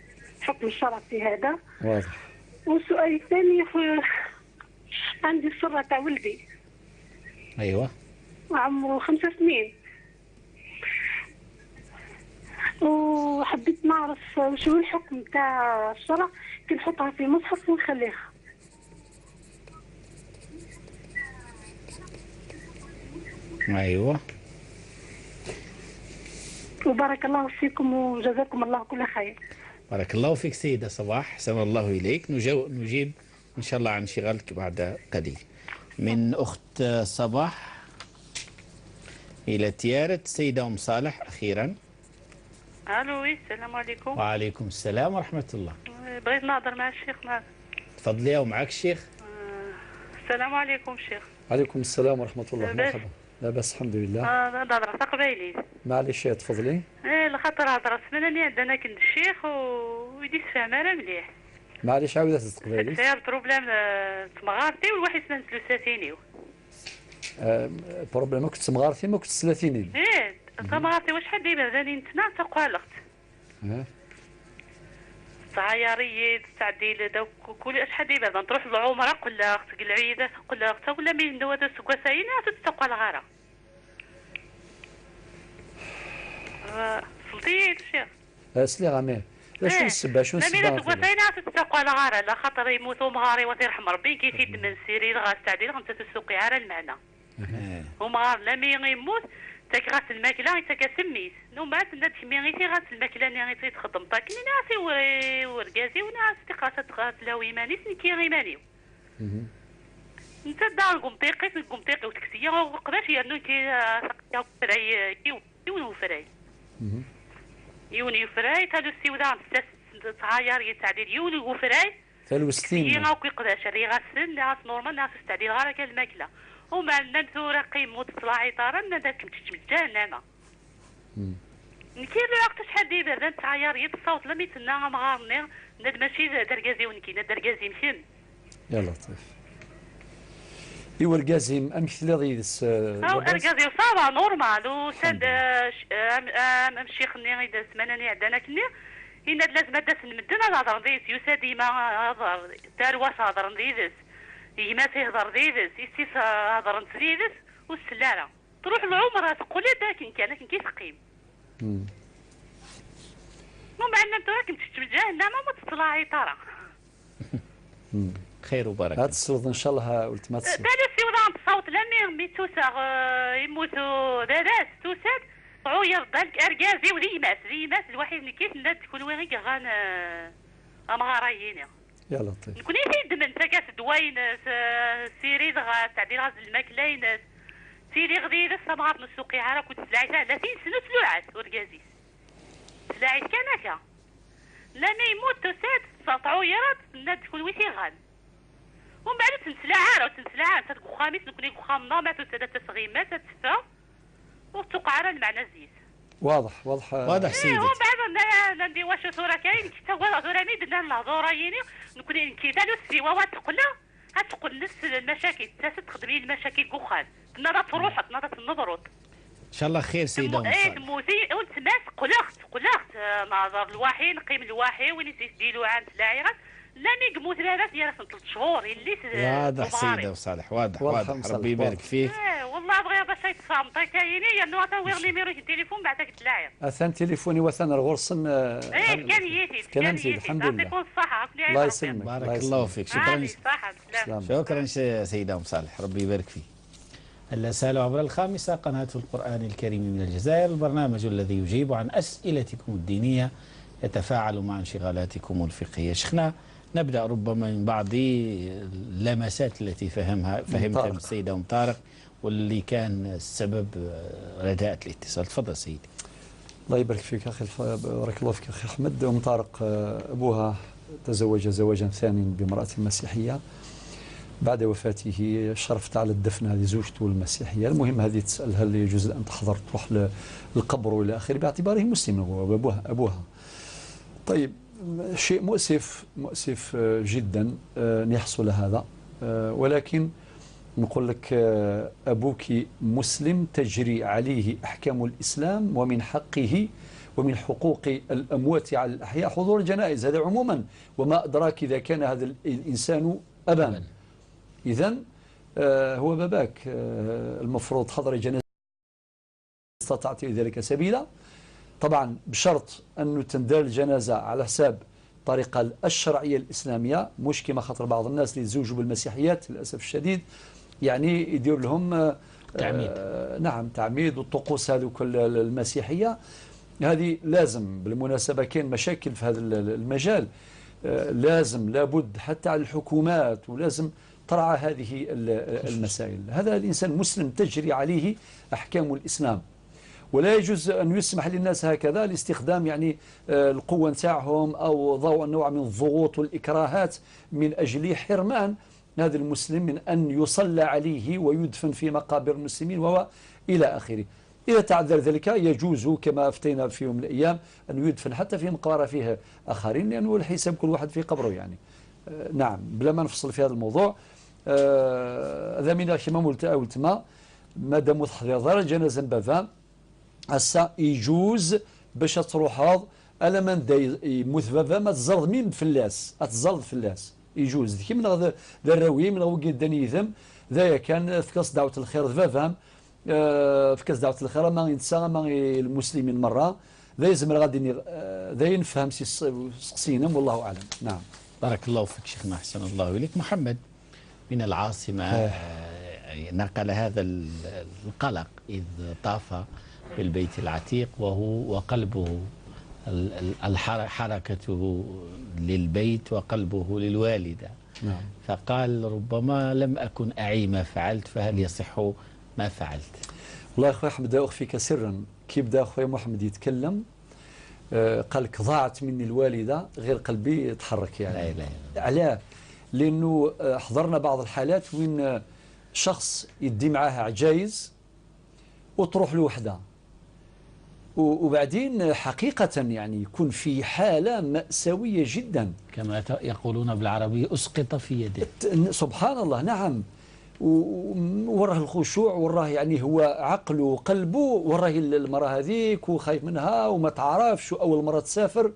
الشرع في هذا. واضح. والسؤال الثاني، عندي السرة تاع ولدي. ايوه. عمره 5 سنين، وحبيت نعرف شو الحكم تاع الشرع كي نحطها في مصحف ونخليها. ايوه. وبارك الله فيكم وجزاكم الله كل خير. بارك الله فيك سيدة صباح، أحسن الله إليك. نجيب إن شاء الله عن انشغالك بعد قليل. من أخت صباح إلى تيارة سيدة أم صالح أخيرا. ألو، oui، السلام عليكم. وعليكم السلام ورحمة الله. بغيت نهضر مع الشيخ. تفضلي ومعك الشيخ. السلام عليكم شيخ. عليكم السلام ورحمة الله. مرحبا. لا بأس الحمد لله. نهضر قبايلي. معليش تفضلي. ايه، لخاطر هضرت السمانه اللي عندنا كنت الشيخ ويدي تفهم راه مليح. معليش عاودت تقبايلي. فيها problème تمغارتي والواحد سنة ثلاثينيو. problème كنت تمغارتي ما كنت ثلاثيني. ايه تمغارتي واش حد يبان نتنا تقالقت. تعايري تعديل دوك كل شحال يبان تروح للعمرة قل لها اختك العيده قل لها اختها ولا مين دوا سكواساين تتقال غاره. صلتي الشيخ. سلي غامي. لا شنو السبه شنو السبه؟ لا سكواساين تتقال غاره لا خاطر يموتوا مغاري وتيرحم ربي كي تيد من سيري غاز تعديل غنت تسوقي على المعنى. ومغار لا مي يموت تاك غاس الماكلة تاك سميت نو ما تنا تحمي غير غاس الماكلة ني غير تخدم طاك ناسي وركازي وناس تقاس تلاوي مانيس نكي غي مانيو. انت دار قمطيقي قمطيقي وتكسيه وقداش يا كي فراي يون وفراي. يون يفراي تالو السيوده تعاير يتعديل يون وفراي. تالو ستين. كي قداش ري غاسل غاس نورمال ناس تعديل غير كان الماكلة. ومع نثورة قيمو تطلعي طارا نداك تمجانا نكي الوقت شحال ديما بان تعاير يتصوت لم يتنا مغارني ند ماشي دركازي ونكي ند دركازي مشن. يا لطيف. ايوا الكازي امثلة يدس او اركازي ça va normal وساد ام الشيخ ني غير السمانه ني عندنا كني إن لازم داس نمدنا نهضر ديس يوسا ديما هضر تارواس هضر ديس يما تيهضر ديدس يسيس هضر ديدس والسلالة تروح العمرة تقول لها كان كي تقيم. المهم عندنا انت راك تتوجه لنا ما تطلعي ترى. خير وبركة. هاد الصوت ان شاء الله ولت ما تصوت. بالي سي ولا تصوت لا مي توسا يموتوا داداس توسات عير بالك اركازي وليماس ليماس الوحيد اللي كيف لا تكون وين غير غان امغاريين. يا لطيف. نكون يفيد من تاكاس دواين سيري غا تعديل غاز الماكلين سيري غدي لسه مغار نسوقي عرا كنت سلاعي 30 سنة تلوعات وركازي سلاعي كان هكا لا ما يموت تساد سطعويرات لا تكون ويتي غان ومن بعد تنسلا عارة وتنسلا عارة تكون خامس نكون خامنا ما تساد تسغيمات تتفا وتوقع على المعنى الزيت. واضح واضح واضح سيدي. ومن بعد ندي واش ثورة كاين كي تا ثورة مي درنا الهضورة يني نكون كي دالو السوا تقلا تقول نفس المشاكل تخدمي المشاكل كوخان تنض تروح تنض تنضرط. ان شاء الله خير سيده. ايه تموتي وتماس قلقت قلقت نظر الواحي نقيم الواحي وين يديلو عن تلاعيرات لا ميقموت بابا في 3 شهور اللي واضح سيدة وصالح، واضح واضح، ربي يبارك فيك. والله بغي باش يتصام طيتايني انه غير numéro التليفون بعدك تلاعب. اثان تليفوني وثان الغرصن. ايه كان يتي كان الحمد لله. الصحة. الله يسلمك. بارك الله فيك. شكرا شكرا سيدة أم صالح، ربي يبارك فيك. الرسالة عبر الخامسة قناة القرآن الكريم من الجزائر، البرنامج الذي يجيب عن أسئلتكم الدينية، يتفاعل مع انشغالاتكم الفقهية. شيخنا نبدأ ربما من بعض اللمسات التي فهمتها من السيدة أم طارق واللي كان السبب رداءة الاتصال. تفضل سيدي. الله يبارك فيك أخي، بارك الله فيك أخي أحمد. أم طارق أبوها تزوج زواجا ثانيا بامرأة مسيحية، بعد وفاته شرفت على الدفن هذه زوجته المسيحية. المهم هذه تسأل هل يجوز أن تحضر تروح للقبر وإلى آخره باعتباره مسلم هو أبوها. طيب شيء مؤسف، مؤسف جدا أن يحصل هذا، ولكن نقول لك أبوك مسلم تجري عليه أحكام الإسلام، ومن حقه ومن حقوق الأموات على الأحياء حضور الجنائز، هذا عموما، وما أدراك إذا كان هذا الإنسان أبا. إذن هو باباك، المفروض حضر الجنازة استطعت إلى ذلك سبيلا، طبعا بشرط أن تندار الجنازة على حساب الطريقة الشرعية الإسلامية، مش كما خاطر بعض الناس اللي يتزوجوا بالمسيحيات للأسف الشديد، يعني يدير لهم تعميد. نعم تعميد والطقوس هذوك المسيحية هذه لازم. بالمناسبة كاين مشاكل في هذا المجال، لازم لابد حتى على الحكومات ولازم ترعى هذه المسائل. هذا الإنسان مسلم تجري عليه أحكام الإسلام، ولا يجوز أن يسمح للناس هكذا لاستخدام يعني القوة نتاعهم أو ضوء نوع من الضغوط والإكراهات من أجل حرمان هذا المسلم من أن يصلى عليه ويدفن في مقابر المسلمين وهو إلى آخره. إذا تعذر ذلك يجوز كما أفتينا في يوم من الأيام أن يدفن حتى في مقبرة فيها آخرين، لأنه الحساب كل واحد في قبره يعني. نعم بلا ما نفصل في هذا الموضوع. هذا من كما قلت ما دام تحضير الجنازة بافا هسا يجوز باش تروح هذا الا من دا يموت بابا ما تزرد مين فلاس، تزرد فلاس يجوز كي من ذا الراوي من غو داني يذم ذا كان في كاس دعوة الخير بافا في كاس دعوة الخير ما ينسى ما المسلمين مرة ذا يزمر غادي ذا ينفهم سقسينا والله أعلم. نعم بارك الله فيك شيخنا، أحسن الله إليك. محمد من العاصمة نقل هذا القلق إذ طاف بالبيت العتيق وهو وقلبه حركته للبيت وقلبه للوالدة. نعم. فقال ربما لم أكن أعي ما فعلت، فهل يصح ما فعلت؟ والله أخوي أحمد أخفيك سرا، كي بدا أخوي محمد يتكلم قال لك ضاعت مني الوالدة غير قلبي يتحرك يعني. لا لا. علاه؟ لأنه حضرنا بعض الحالات وين شخص يدي معاه عجايز وتروح له وحده، وبعدين حقيقة يعني يكون في حالة مأساوية جدا، كما يقولون بالعربية أسقط في يده. سبحان الله. نعم، وراه الخشوع، وراه يعني هو عقله وقلبه وراه المرأة هذيك وخايف منها وما تعرفش وأول مرة تسافر.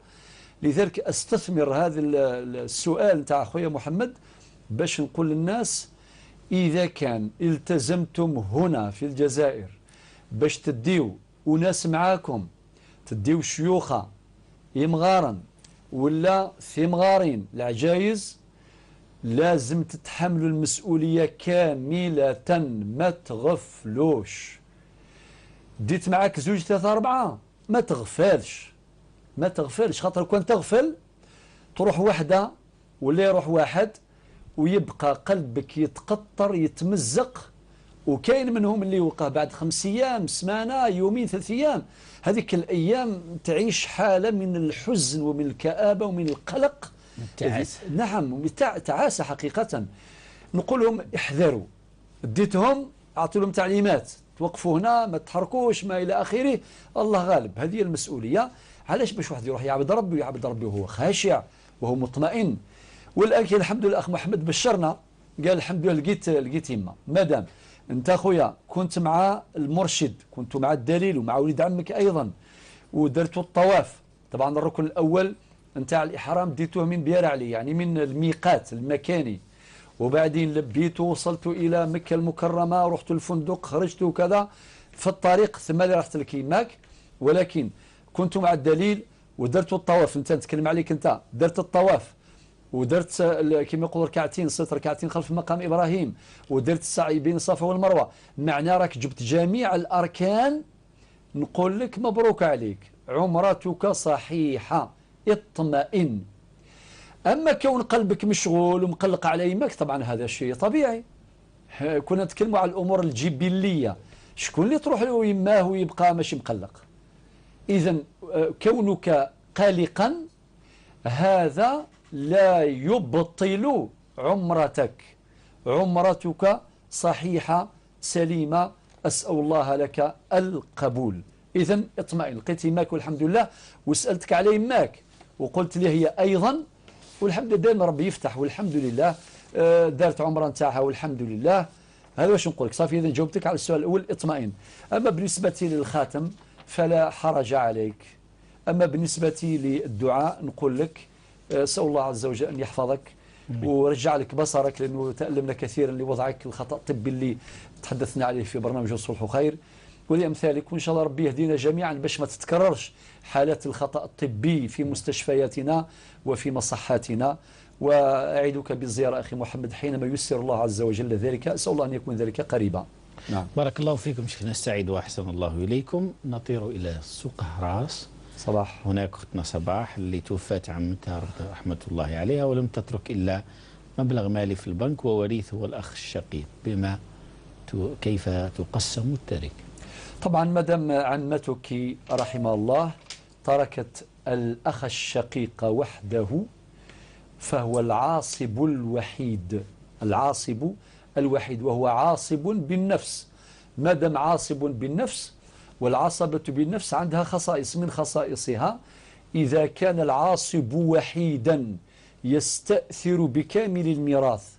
لذلك أستثمر هذا السؤال نتاع خويا محمد باش نقول للناس إذا كان التزمتم هنا في الجزائر باش تديو وناس معاكم، تديو شيوخة يمغارا ولا ثمغارين العجايز، لازم تتحملوا المسؤولية كاملة، ما تغفلوش. ديت معاك زوج ثلاثة أربعة ما تغفلش، ما تغفلش، خاطر كون تغفل تروح وحدة ولا يروح واحد ويبقى قلبك يتقطر يتمزق. وكاين منهم اللي يوقع بعد 5 أيام، سمانة، يومين، 3 أيام. هذيك الأيام تعيش حالة من الحزن ومن الكآبة ومن القلق، التعاسة. نعم تعاسة حقيقة. نقول لهم احذروا، اديتهم أعطوا لهم تعليمات، توقفوا هنا، ما تحركوش، ما إلى آخره. الله غالب، هذه المسؤولية. علاش باش واحد يروح يعبد ربي ويعبد ربي وهو خاشع وهو مطمئن. والآن الحمد لله الأخ محمد بشرنا، قال الحمد لله لقيت يما. مادام انت خويا كنت مع المرشد، كنت مع الدليل ومع ولد عمك ايضا، ودرتوا الطواف. طبعا الركن الاول نتاع الإحرام ديتوه من بير علي، يعني من الميقات المكاني، وبعدين لبيتوا وصلتوا إلى مكة المكرمة، رحتوا الفندق، خرجتوا كذا في الطريق، ثم اللي رحت لك يماك، ولكن كنتوا مع الدليل ودرتوا الطواف. انت نتكلم عليك، انت درت الطواف ودرت كما يقولوا ركعتين، صليت ركعتين خلف مقام ابراهيم، ودرت السعي بين الصفا والمروة، معناه راك جبت جميع الاركان. نقول لك مبروك عليك، عمرتك صحيحه، اطمئن. اما كون قلبك مشغول ومقلق على يماك، طبعا هذا شيء طبيعي. كنا نتكلموا على الامور الجبلية، شكون اللي تروح له يماه ويبقى ماشي مقلق؟ اذا كونك قلقا هذا لا يبطل عمرتك، عمرتك صحيحة سليمة، أسأل الله لك القبول. إذا اطمئن، لقيت يماك والحمد لله، وسألتك على يماك وقلت لي هي أيضا والحمد لله، دائما ربي يفتح والحمد لله، دارت عمرة نتاعها والحمد لله. هذا واش نقول لك، صافي. إذا جاوبتك على السؤال الأول، اطمئن. أما بالنسبة للخاتم فلا حرج عليك. أما بالنسبة للدعاء نقول لك أسأل الله عز وجل أن يحفظك ورجع لك بصرك، لأنه تألمنا كثيرا لوضعك الخطأ الطبي اللي تحدثنا عليه في برنامج الصلح خير ولأمثالك، وإن شاء الله ربي يهدينا جميعا باش ما تتكررش حالات الخطأ الطبي في مستشفياتنا وفي مصحاتنا. وأعدك بالزيارة أخي محمد حينما يسر الله عز وجل ذلك، أسأل الله أن يكون ذلك قريبا. نعم. بارك الله فيكم شيخنا السعيد وأحسن الله إليكم. نطير إلى سوق هراس. صباح. هناك أختنا صباح اللي توفت عمتها رحمة الله عليها ولم تترك إلا مبلغ مالي في البنك، ووريث هو الأخ الشقيق، بما كيف تقسم التركة؟ طبعا ما دام عمتك رحمها الله تركت الأخ الشقيق وحده فهو العاصب الوحيد، العاصب الوحيد، وهو عاصب بالنفس. ما دام عاصب بالنفس، والعصبة بالنفس عندها خصائص، من خصائصها إذا كان العاصب وحيدا يستأثر بكامل الميراث،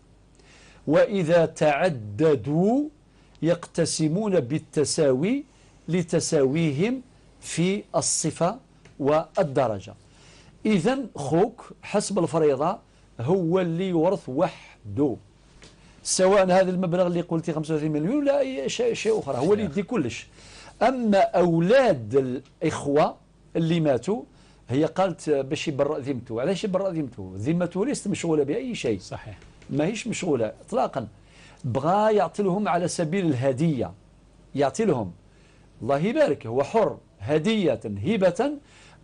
وإذا تعددوا يقتسمون بالتساوي لتساويهم في الصفة والدرجة. إذن خوك حسب الفريضة هو اللي يورث وحده، سواء هذا المبلغ اللي قلتي 35 مليون ولا أي شيء أخرى، هو اللي يدي كلش. أما أولاد الإخوة اللي ماتوا، هي قالت باش يبرأ ذمته. علاش يبرأ ذمته؟ ذمته ليست مشغولة بأي شيء، صحيح، ما هيش مشغولة إطلاقا. بغى يعطي لهم على سبيل الهدية، يعطي لهم، الله يبارك، هو حر، هدية هبة.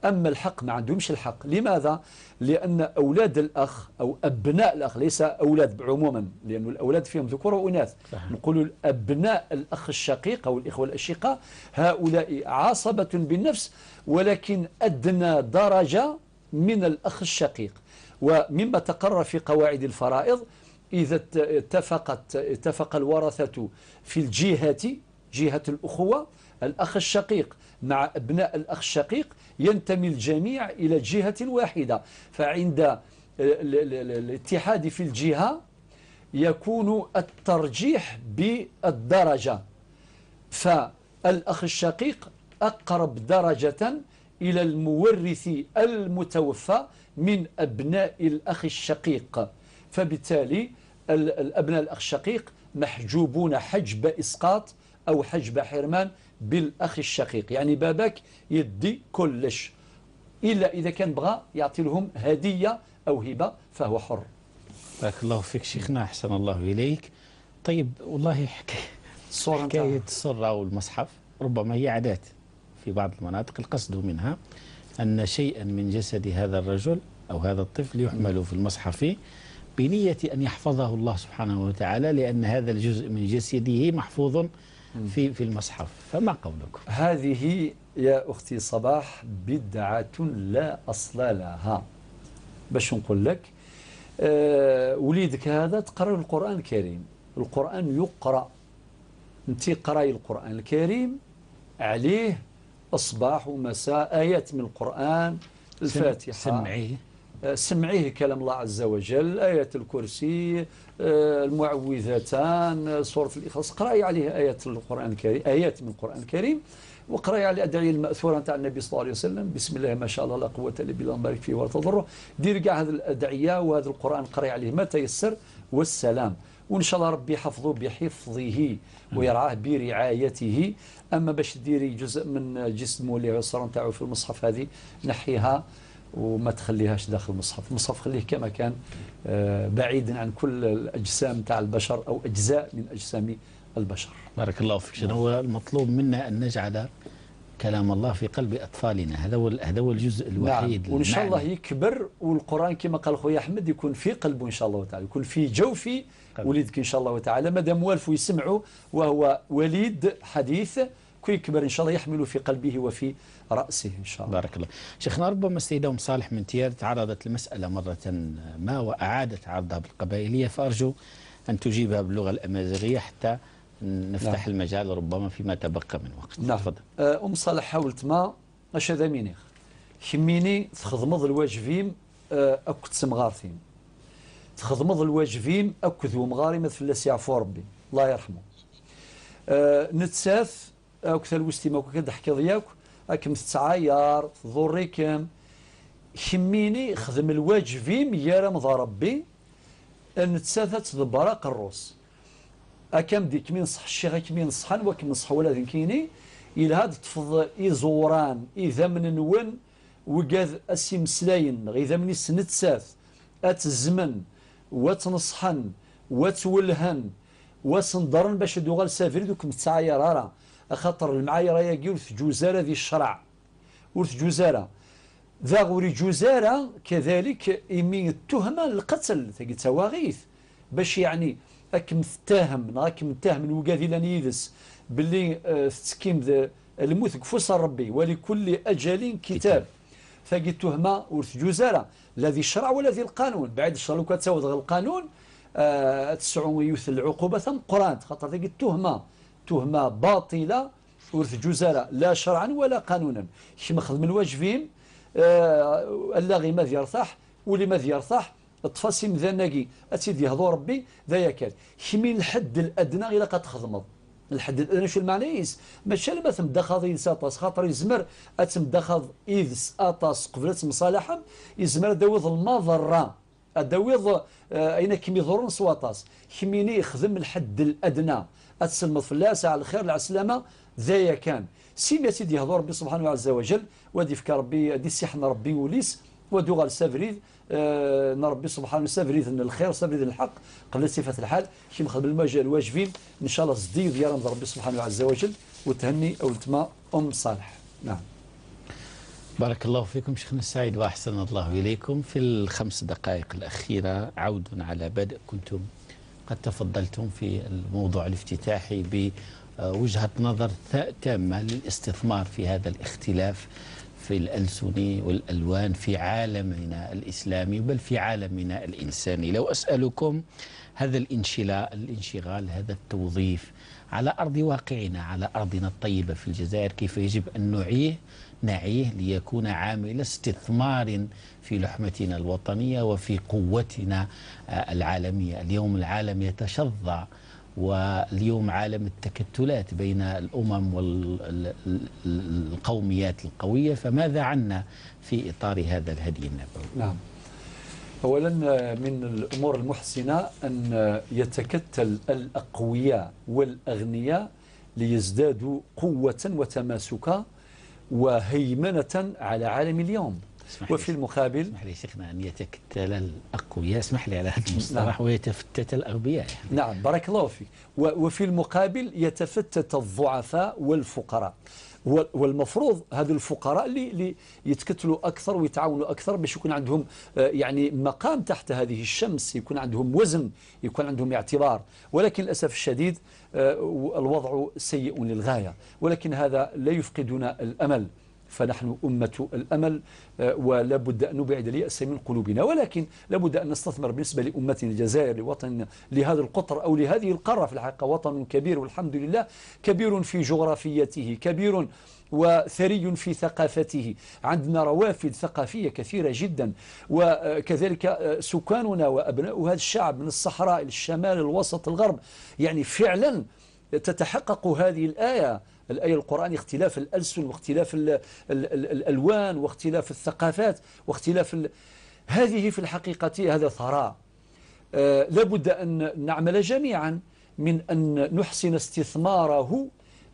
أما الحق ما عندهمش الحق. لماذا؟ لأن أولاد الأخ أو أبناء الأخ، ليس أولاد عموما، لأن الأولاد فيهم ذكور وإناث، نقول أبناء الأخ الشقيق أو الإخوة الأشقاء، هؤلاء عصبة بالنفس، ولكن أدنى درجة من الأخ الشقيق. ومما تقرر في قواعد الفرائض، إذا اتفق الورثة في الجهة، جهة الأخوة، الأخ الشقيق مع أبناء الأخ الشقيق، ينتمي الجميع إلى جهة واحدة، فعند الاتحاد في الجهة يكون الترجيح بالدرجة، فالأخ الشقيق أقرب درجة إلى المورث المتوفى من أبناء الأخ الشقيق، فبالتالي الأبناء الأخ الشقيق محجوبون حجب إسقاط أو حجب حرمان بالأخ الشقيق، يعني باباك يدي كلش، إلا إذا كان بغى يعطي لهم هدية أو هبة فهو حر. بارك الله فيك شيخنا، أحسن الله إليك. طيب والله حكاية الصرة والمصحف ربما هي عادات في بعض المناطق، القصد منها أن شيئا من جسد هذا الرجل أو هذا الطفل يحمل في المصحف بنية أن يحفظه الله سبحانه وتعالى، لأن هذا الجزء من جسده محفوظ في المصحف، فما قولكم؟ هذه يا أختي صباح بدعة لا أصل لها. باش نقول لك وليدك هذا تقرأ القرآن الكريم، القرآن يقرأ، أنت قرأي القرآن الكريم عليه الصباح ومساء، آيات من القرآن، الفاتحة، سمعية سمعية كلام الله عز وجل، آيات الكرسي، المعوذتان، سورة الإخلاص، قرأي عليه آيات القرآن الكريم، آيات من القرآن الكريم، وقراي على الادعية الماثورة نتاع النبي صلى الله عليه وسلم، بسم الله ما شاء الله لا قوة الا بالله بارك فيه ولا تضره. دير كاع هذه الادعية وهذا القران قراي عليه ما تيسر والسلام، وان شاء الله ربي يحفظه بحفظه ويرعاه برعايته. اما باش ديري جزء من جسمه اللي هو الصورة نتاعو في المصحف، هذه نحيها وما تخليهاش داخل المصحف. المصحف خليه كما كان بعيدا عن كل الاجسام تاع البشر او اجزاء من اجسام البشر. بارك الله فيك. شنو هو المطلوب منا؟ ان نجعل كلام الله في قلب اطفالنا، هذا هو الجزء الوحيد. نعم. وان شاء الله يكبر والقران كما قال خويا احمد يكون في قلبه ان شاء الله تعالى، يكون في جوف وليدك ان شاء الله تعالى، مادام والفوا يسمعوا وهو وليد حديث، كي يكبر ان شاء الله يحمل في قلبه وفي راسه ان شاء الله. بارك الله. شيخنا، ربما السيدة ام صالح من تيارت تعرضت لمسالة مرة ما واعادت عرضها بالقبائليه، فارجو ان تجيبها باللغة الامازيغية حتى نفتح المجال ربما فيما تبقى من وقت. نعم. تفضل. ام صالح، حاولت ما اش هذا مينيخ كميني تخدمض الواجبين اكد سمغارثين، تخدمض الواجبين اكد ومغاري ما فلاس يعفو ربي الله يرحمه. نتساث اكثر الوستي ما كنت ضياك اكم تتعاير تضريكم، كميني خدم الواجبين يا رمض ربي نتساث تدبر قروس اكم ديك من صح الشيخ كمين صحن وكم نصح ولا ذنكيني الى هاد تفض إزوران إذا من نون وقاذ أسي مسلاين إذا من سنتساث أتزمن وتنصحن وتولهن وسندرن باش دوغال سافري دوك متعاير راه خاطر المعايرة ياكي ورث ذي الشرع ورث جوزارة ذا غوري جوزارة كذلك إمي التهمة القتل ثقي تواغيث باش يعني اكم تتهم اكم تهم الوقاذي لان يدس باللي تسكيم الموت كفوس ربي ولكل اجل كتاب. ثاقي التهمة ورث جزاره لا ذي الشرع ولا ذي القانون، بعد الشرع لو كان تساوي القانون تسعو يوث العقوبة ثم قران، خاطر ثاقي التهمة تهمه باطله ورث جزاره لا شرعا ولا قانونا. كيما خدم الواجبين اللاغي ما يرتاح واللي ما يرتاح طفاسي مذناكي اتسيدي يهضو ربي ذا يكاد كمين الحد الادنى الى قد تخدمض الحد الادنى. شو المعنى يس ماشي لما تمدخض ينسى طاس خاطر يزمر اتمدخض اذ اطاس قبل مصالحهم يزمر داوض المضرة داوض اين كم يضرون سواطاس. كميني يخدم الحد الادنى اتسلمض في الله ساعة الخير على السلامة ذا كان سيما سيدي يهضو ربي سبحانه عز وجل ودي فك ربي دي سيحنا ربي وليس ودوغال سافريد نربي سبحانه سافريد ان الخير سافريد الحق قبل صفة الحال كي مخدم المجال الواجبين ان شاء الله زديد يا ربي سبحانه عز وجل وتهني اولتما ام صالح. نعم. بارك الله فيكم شيخنا السعيد واحسن الله اليكم. في الخمس دقائق الاخيرة عود على بدء، كنتم قد تفضلتم في الموضوع الافتتاحي بوجهه نظر تامة للاستثمار في هذا الاختلاف في الألسن والألوان في عالمنا الإسلامي بل في عالمنا الإنساني. لو أسألكم هذا الانشغال هذا التوظيف على أرض واقعنا، على أرضنا الطيبة في الجزائر، كيف يجب أن نعيه ليكون عامل استثمار في لحمتنا الوطنية وفي قوتنا العالمية؟ اليوم العالم يتشظى، واليوم عالم التكتلات بين الأمم والقوميات القوية، فماذا عنا في إطار هذا الهدي النبوي؟ نعم. أولا من الأمور المحسنة أن يتكتل الأقوياء والأغنياء ليزدادوا قوة وتماسكا وهيمنة على عالم اليوم. وفي المقابل اسمح لي شيخنا، أن يتكتل الأقوياء، اسمح لي على هذا المصطلح، نعم. ويتفتت الأغبياء يعني. نعم بارك الله فيك. وفي المقابل يتفتت الضعفاء والفقراء، والمفروض هذو الفقراء اللي يتكتلوا أكثر ويتعاونوا أكثر باش يكون عندهم يعني مقام تحت هذه الشمس، يكون عندهم وزن، يكون عندهم اعتبار. ولكن للأسف الشديد الوضع سيء للغاية، ولكن هذا لا يفقدنا الأمل، فنحن أمة الأمل ولا بد أن نبعد اليأس من قلوبنا، ولكن لا بد أن نستثمر بالنسبة لأمتنا الجزائر، لوطن، لهذا القطر أو لهذه القارة. في الحقيقة وطن كبير والحمد لله، كبير في جغرافيته، كبير وثري في ثقافته، عندنا روافد ثقافية كثيرة جدا، وكذلك سكاننا وأبناء هذا الشعب من الصحراء للشمال الوسط الغرب، يعني فعلا تتحقق هذه الآية، الآية القرآن، اختلاف الألسن واختلاف الألوان واختلاف الثقافات واختلاف هذه في الحقيقة هذا ثراء. لابد أن نعمل جميعا من أن نحسن استثماره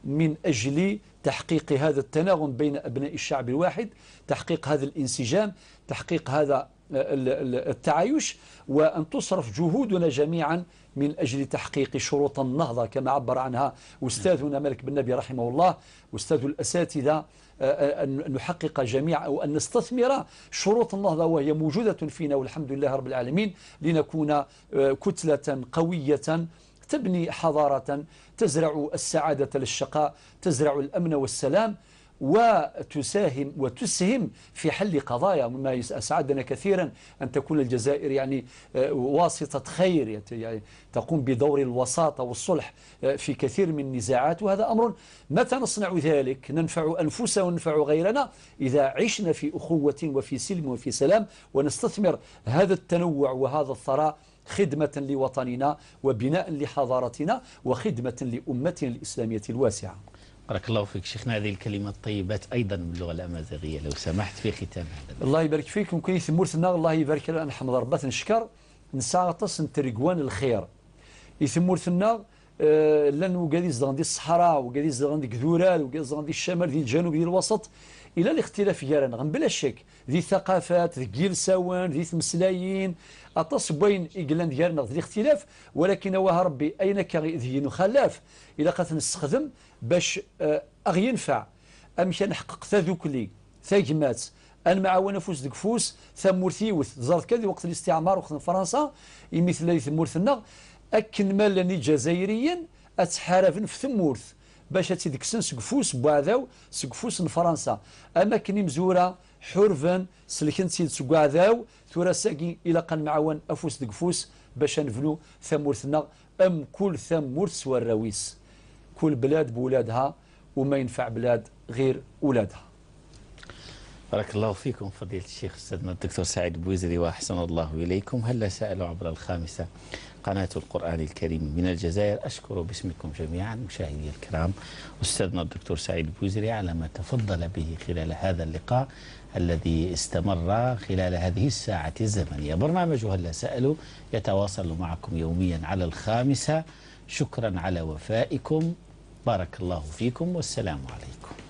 من أجل تحقيق هذا التناغم بين أبناء الشعب الواحد، تحقيق هذا الانسجام، تحقيق هذا التعايش، وأن تصرف جهودنا جميعا من أجل تحقيق شروط النهضة كما عبر عنها أستاذنا مالك بن نبي رحمه الله، أستاذ الأساتذة، أن نحقق جميعا أو أن نستثمر شروط النهضة وهي موجودة فينا والحمد لله رب العالمين، لنكون كتلة قوية تبني حضارة تزرع السعادة للشقاء، تزرع الأمن والسلام، وتساهم وتسهم في حل قضايا. مما يسعدنا كثيرا أن تكون الجزائر يعني واسطة خير، يعني تقوم بدور الوساطة والصلح في كثير من النزاعات، وهذا أمر متى نصنع ذلك ننفع أنفسنا وننفع غيرنا إذا عشنا في أخوة وفي سلم وفي سلام، ونستثمر هذا التنوع وهذا الثراء خدمة لوطننا وبناء لحضارتنا وخدمة لأمتنا الإسلامية الواسعة. بارك الله فيك شيخنا، هذه الكلمات الطيبات أيضا باللغة الأمازيغية لو سمحت في ختام هذا. الله يبارك فيك. ممكن يثمورتنا الله يبارك لنا، نحمد ربنا نشكر نساطس نترقوان الخير يثمورتنا لأن وقادي زغن دي الصحراء وقادي زغن دي كذورال وقادي زغن دي الشمال دي الجنوب دي الوسط إلى الاختلاف يرانا بلا شك ذي ثقافات ذي جيل سوان ذي تمسلايين أطاس بين إقلان ديالنا ذي الاختلاف، ولكن واه ربي أين ذي نخلاف إلا قد نستخدم باش أغ ينفع أمشي نحقق ثاذوكلي ثاجمات أن معاون فوس دكفوس ثمورثيوث زارت كذي وقت الاستعمار وقت فرنسا يمثل ثمورثنا أكن مالني جزائريا أتحارفن في ثمورث باش تيدكسن سكفوس بوعذاو سكفوس فرنسا، أما كني مزورة حرفا سلكن تيد سكوعذاو ثورا ساقي إلى قن معاون أفوس دكفوس باش نفلو ثمورثنا أم كل ثمورث والراويس كل بلاد بولادها وما ينفع بلاد غير ولادها. بارك الله فيكم فضيلة الشيخ أستاذنا الدكتور سعيد بوزري وأحسن الله إليكم. هلا سألوا عبر الخامسة قناة القرآن الكريم من الجزائر. أشكر باسمكم جميعا مشاهدي الكرام أستاذنا الدكتور سعيد بوزري على ما تفضل به خلال هذا اللقاء الذي استمر خلال هذه الساعة الزمنية. برنامج هلا سألوا يتواصل معكم يوميا على الخامسة. شكرا على وفائكم، بارك الله فيكم، والسلام عليكم.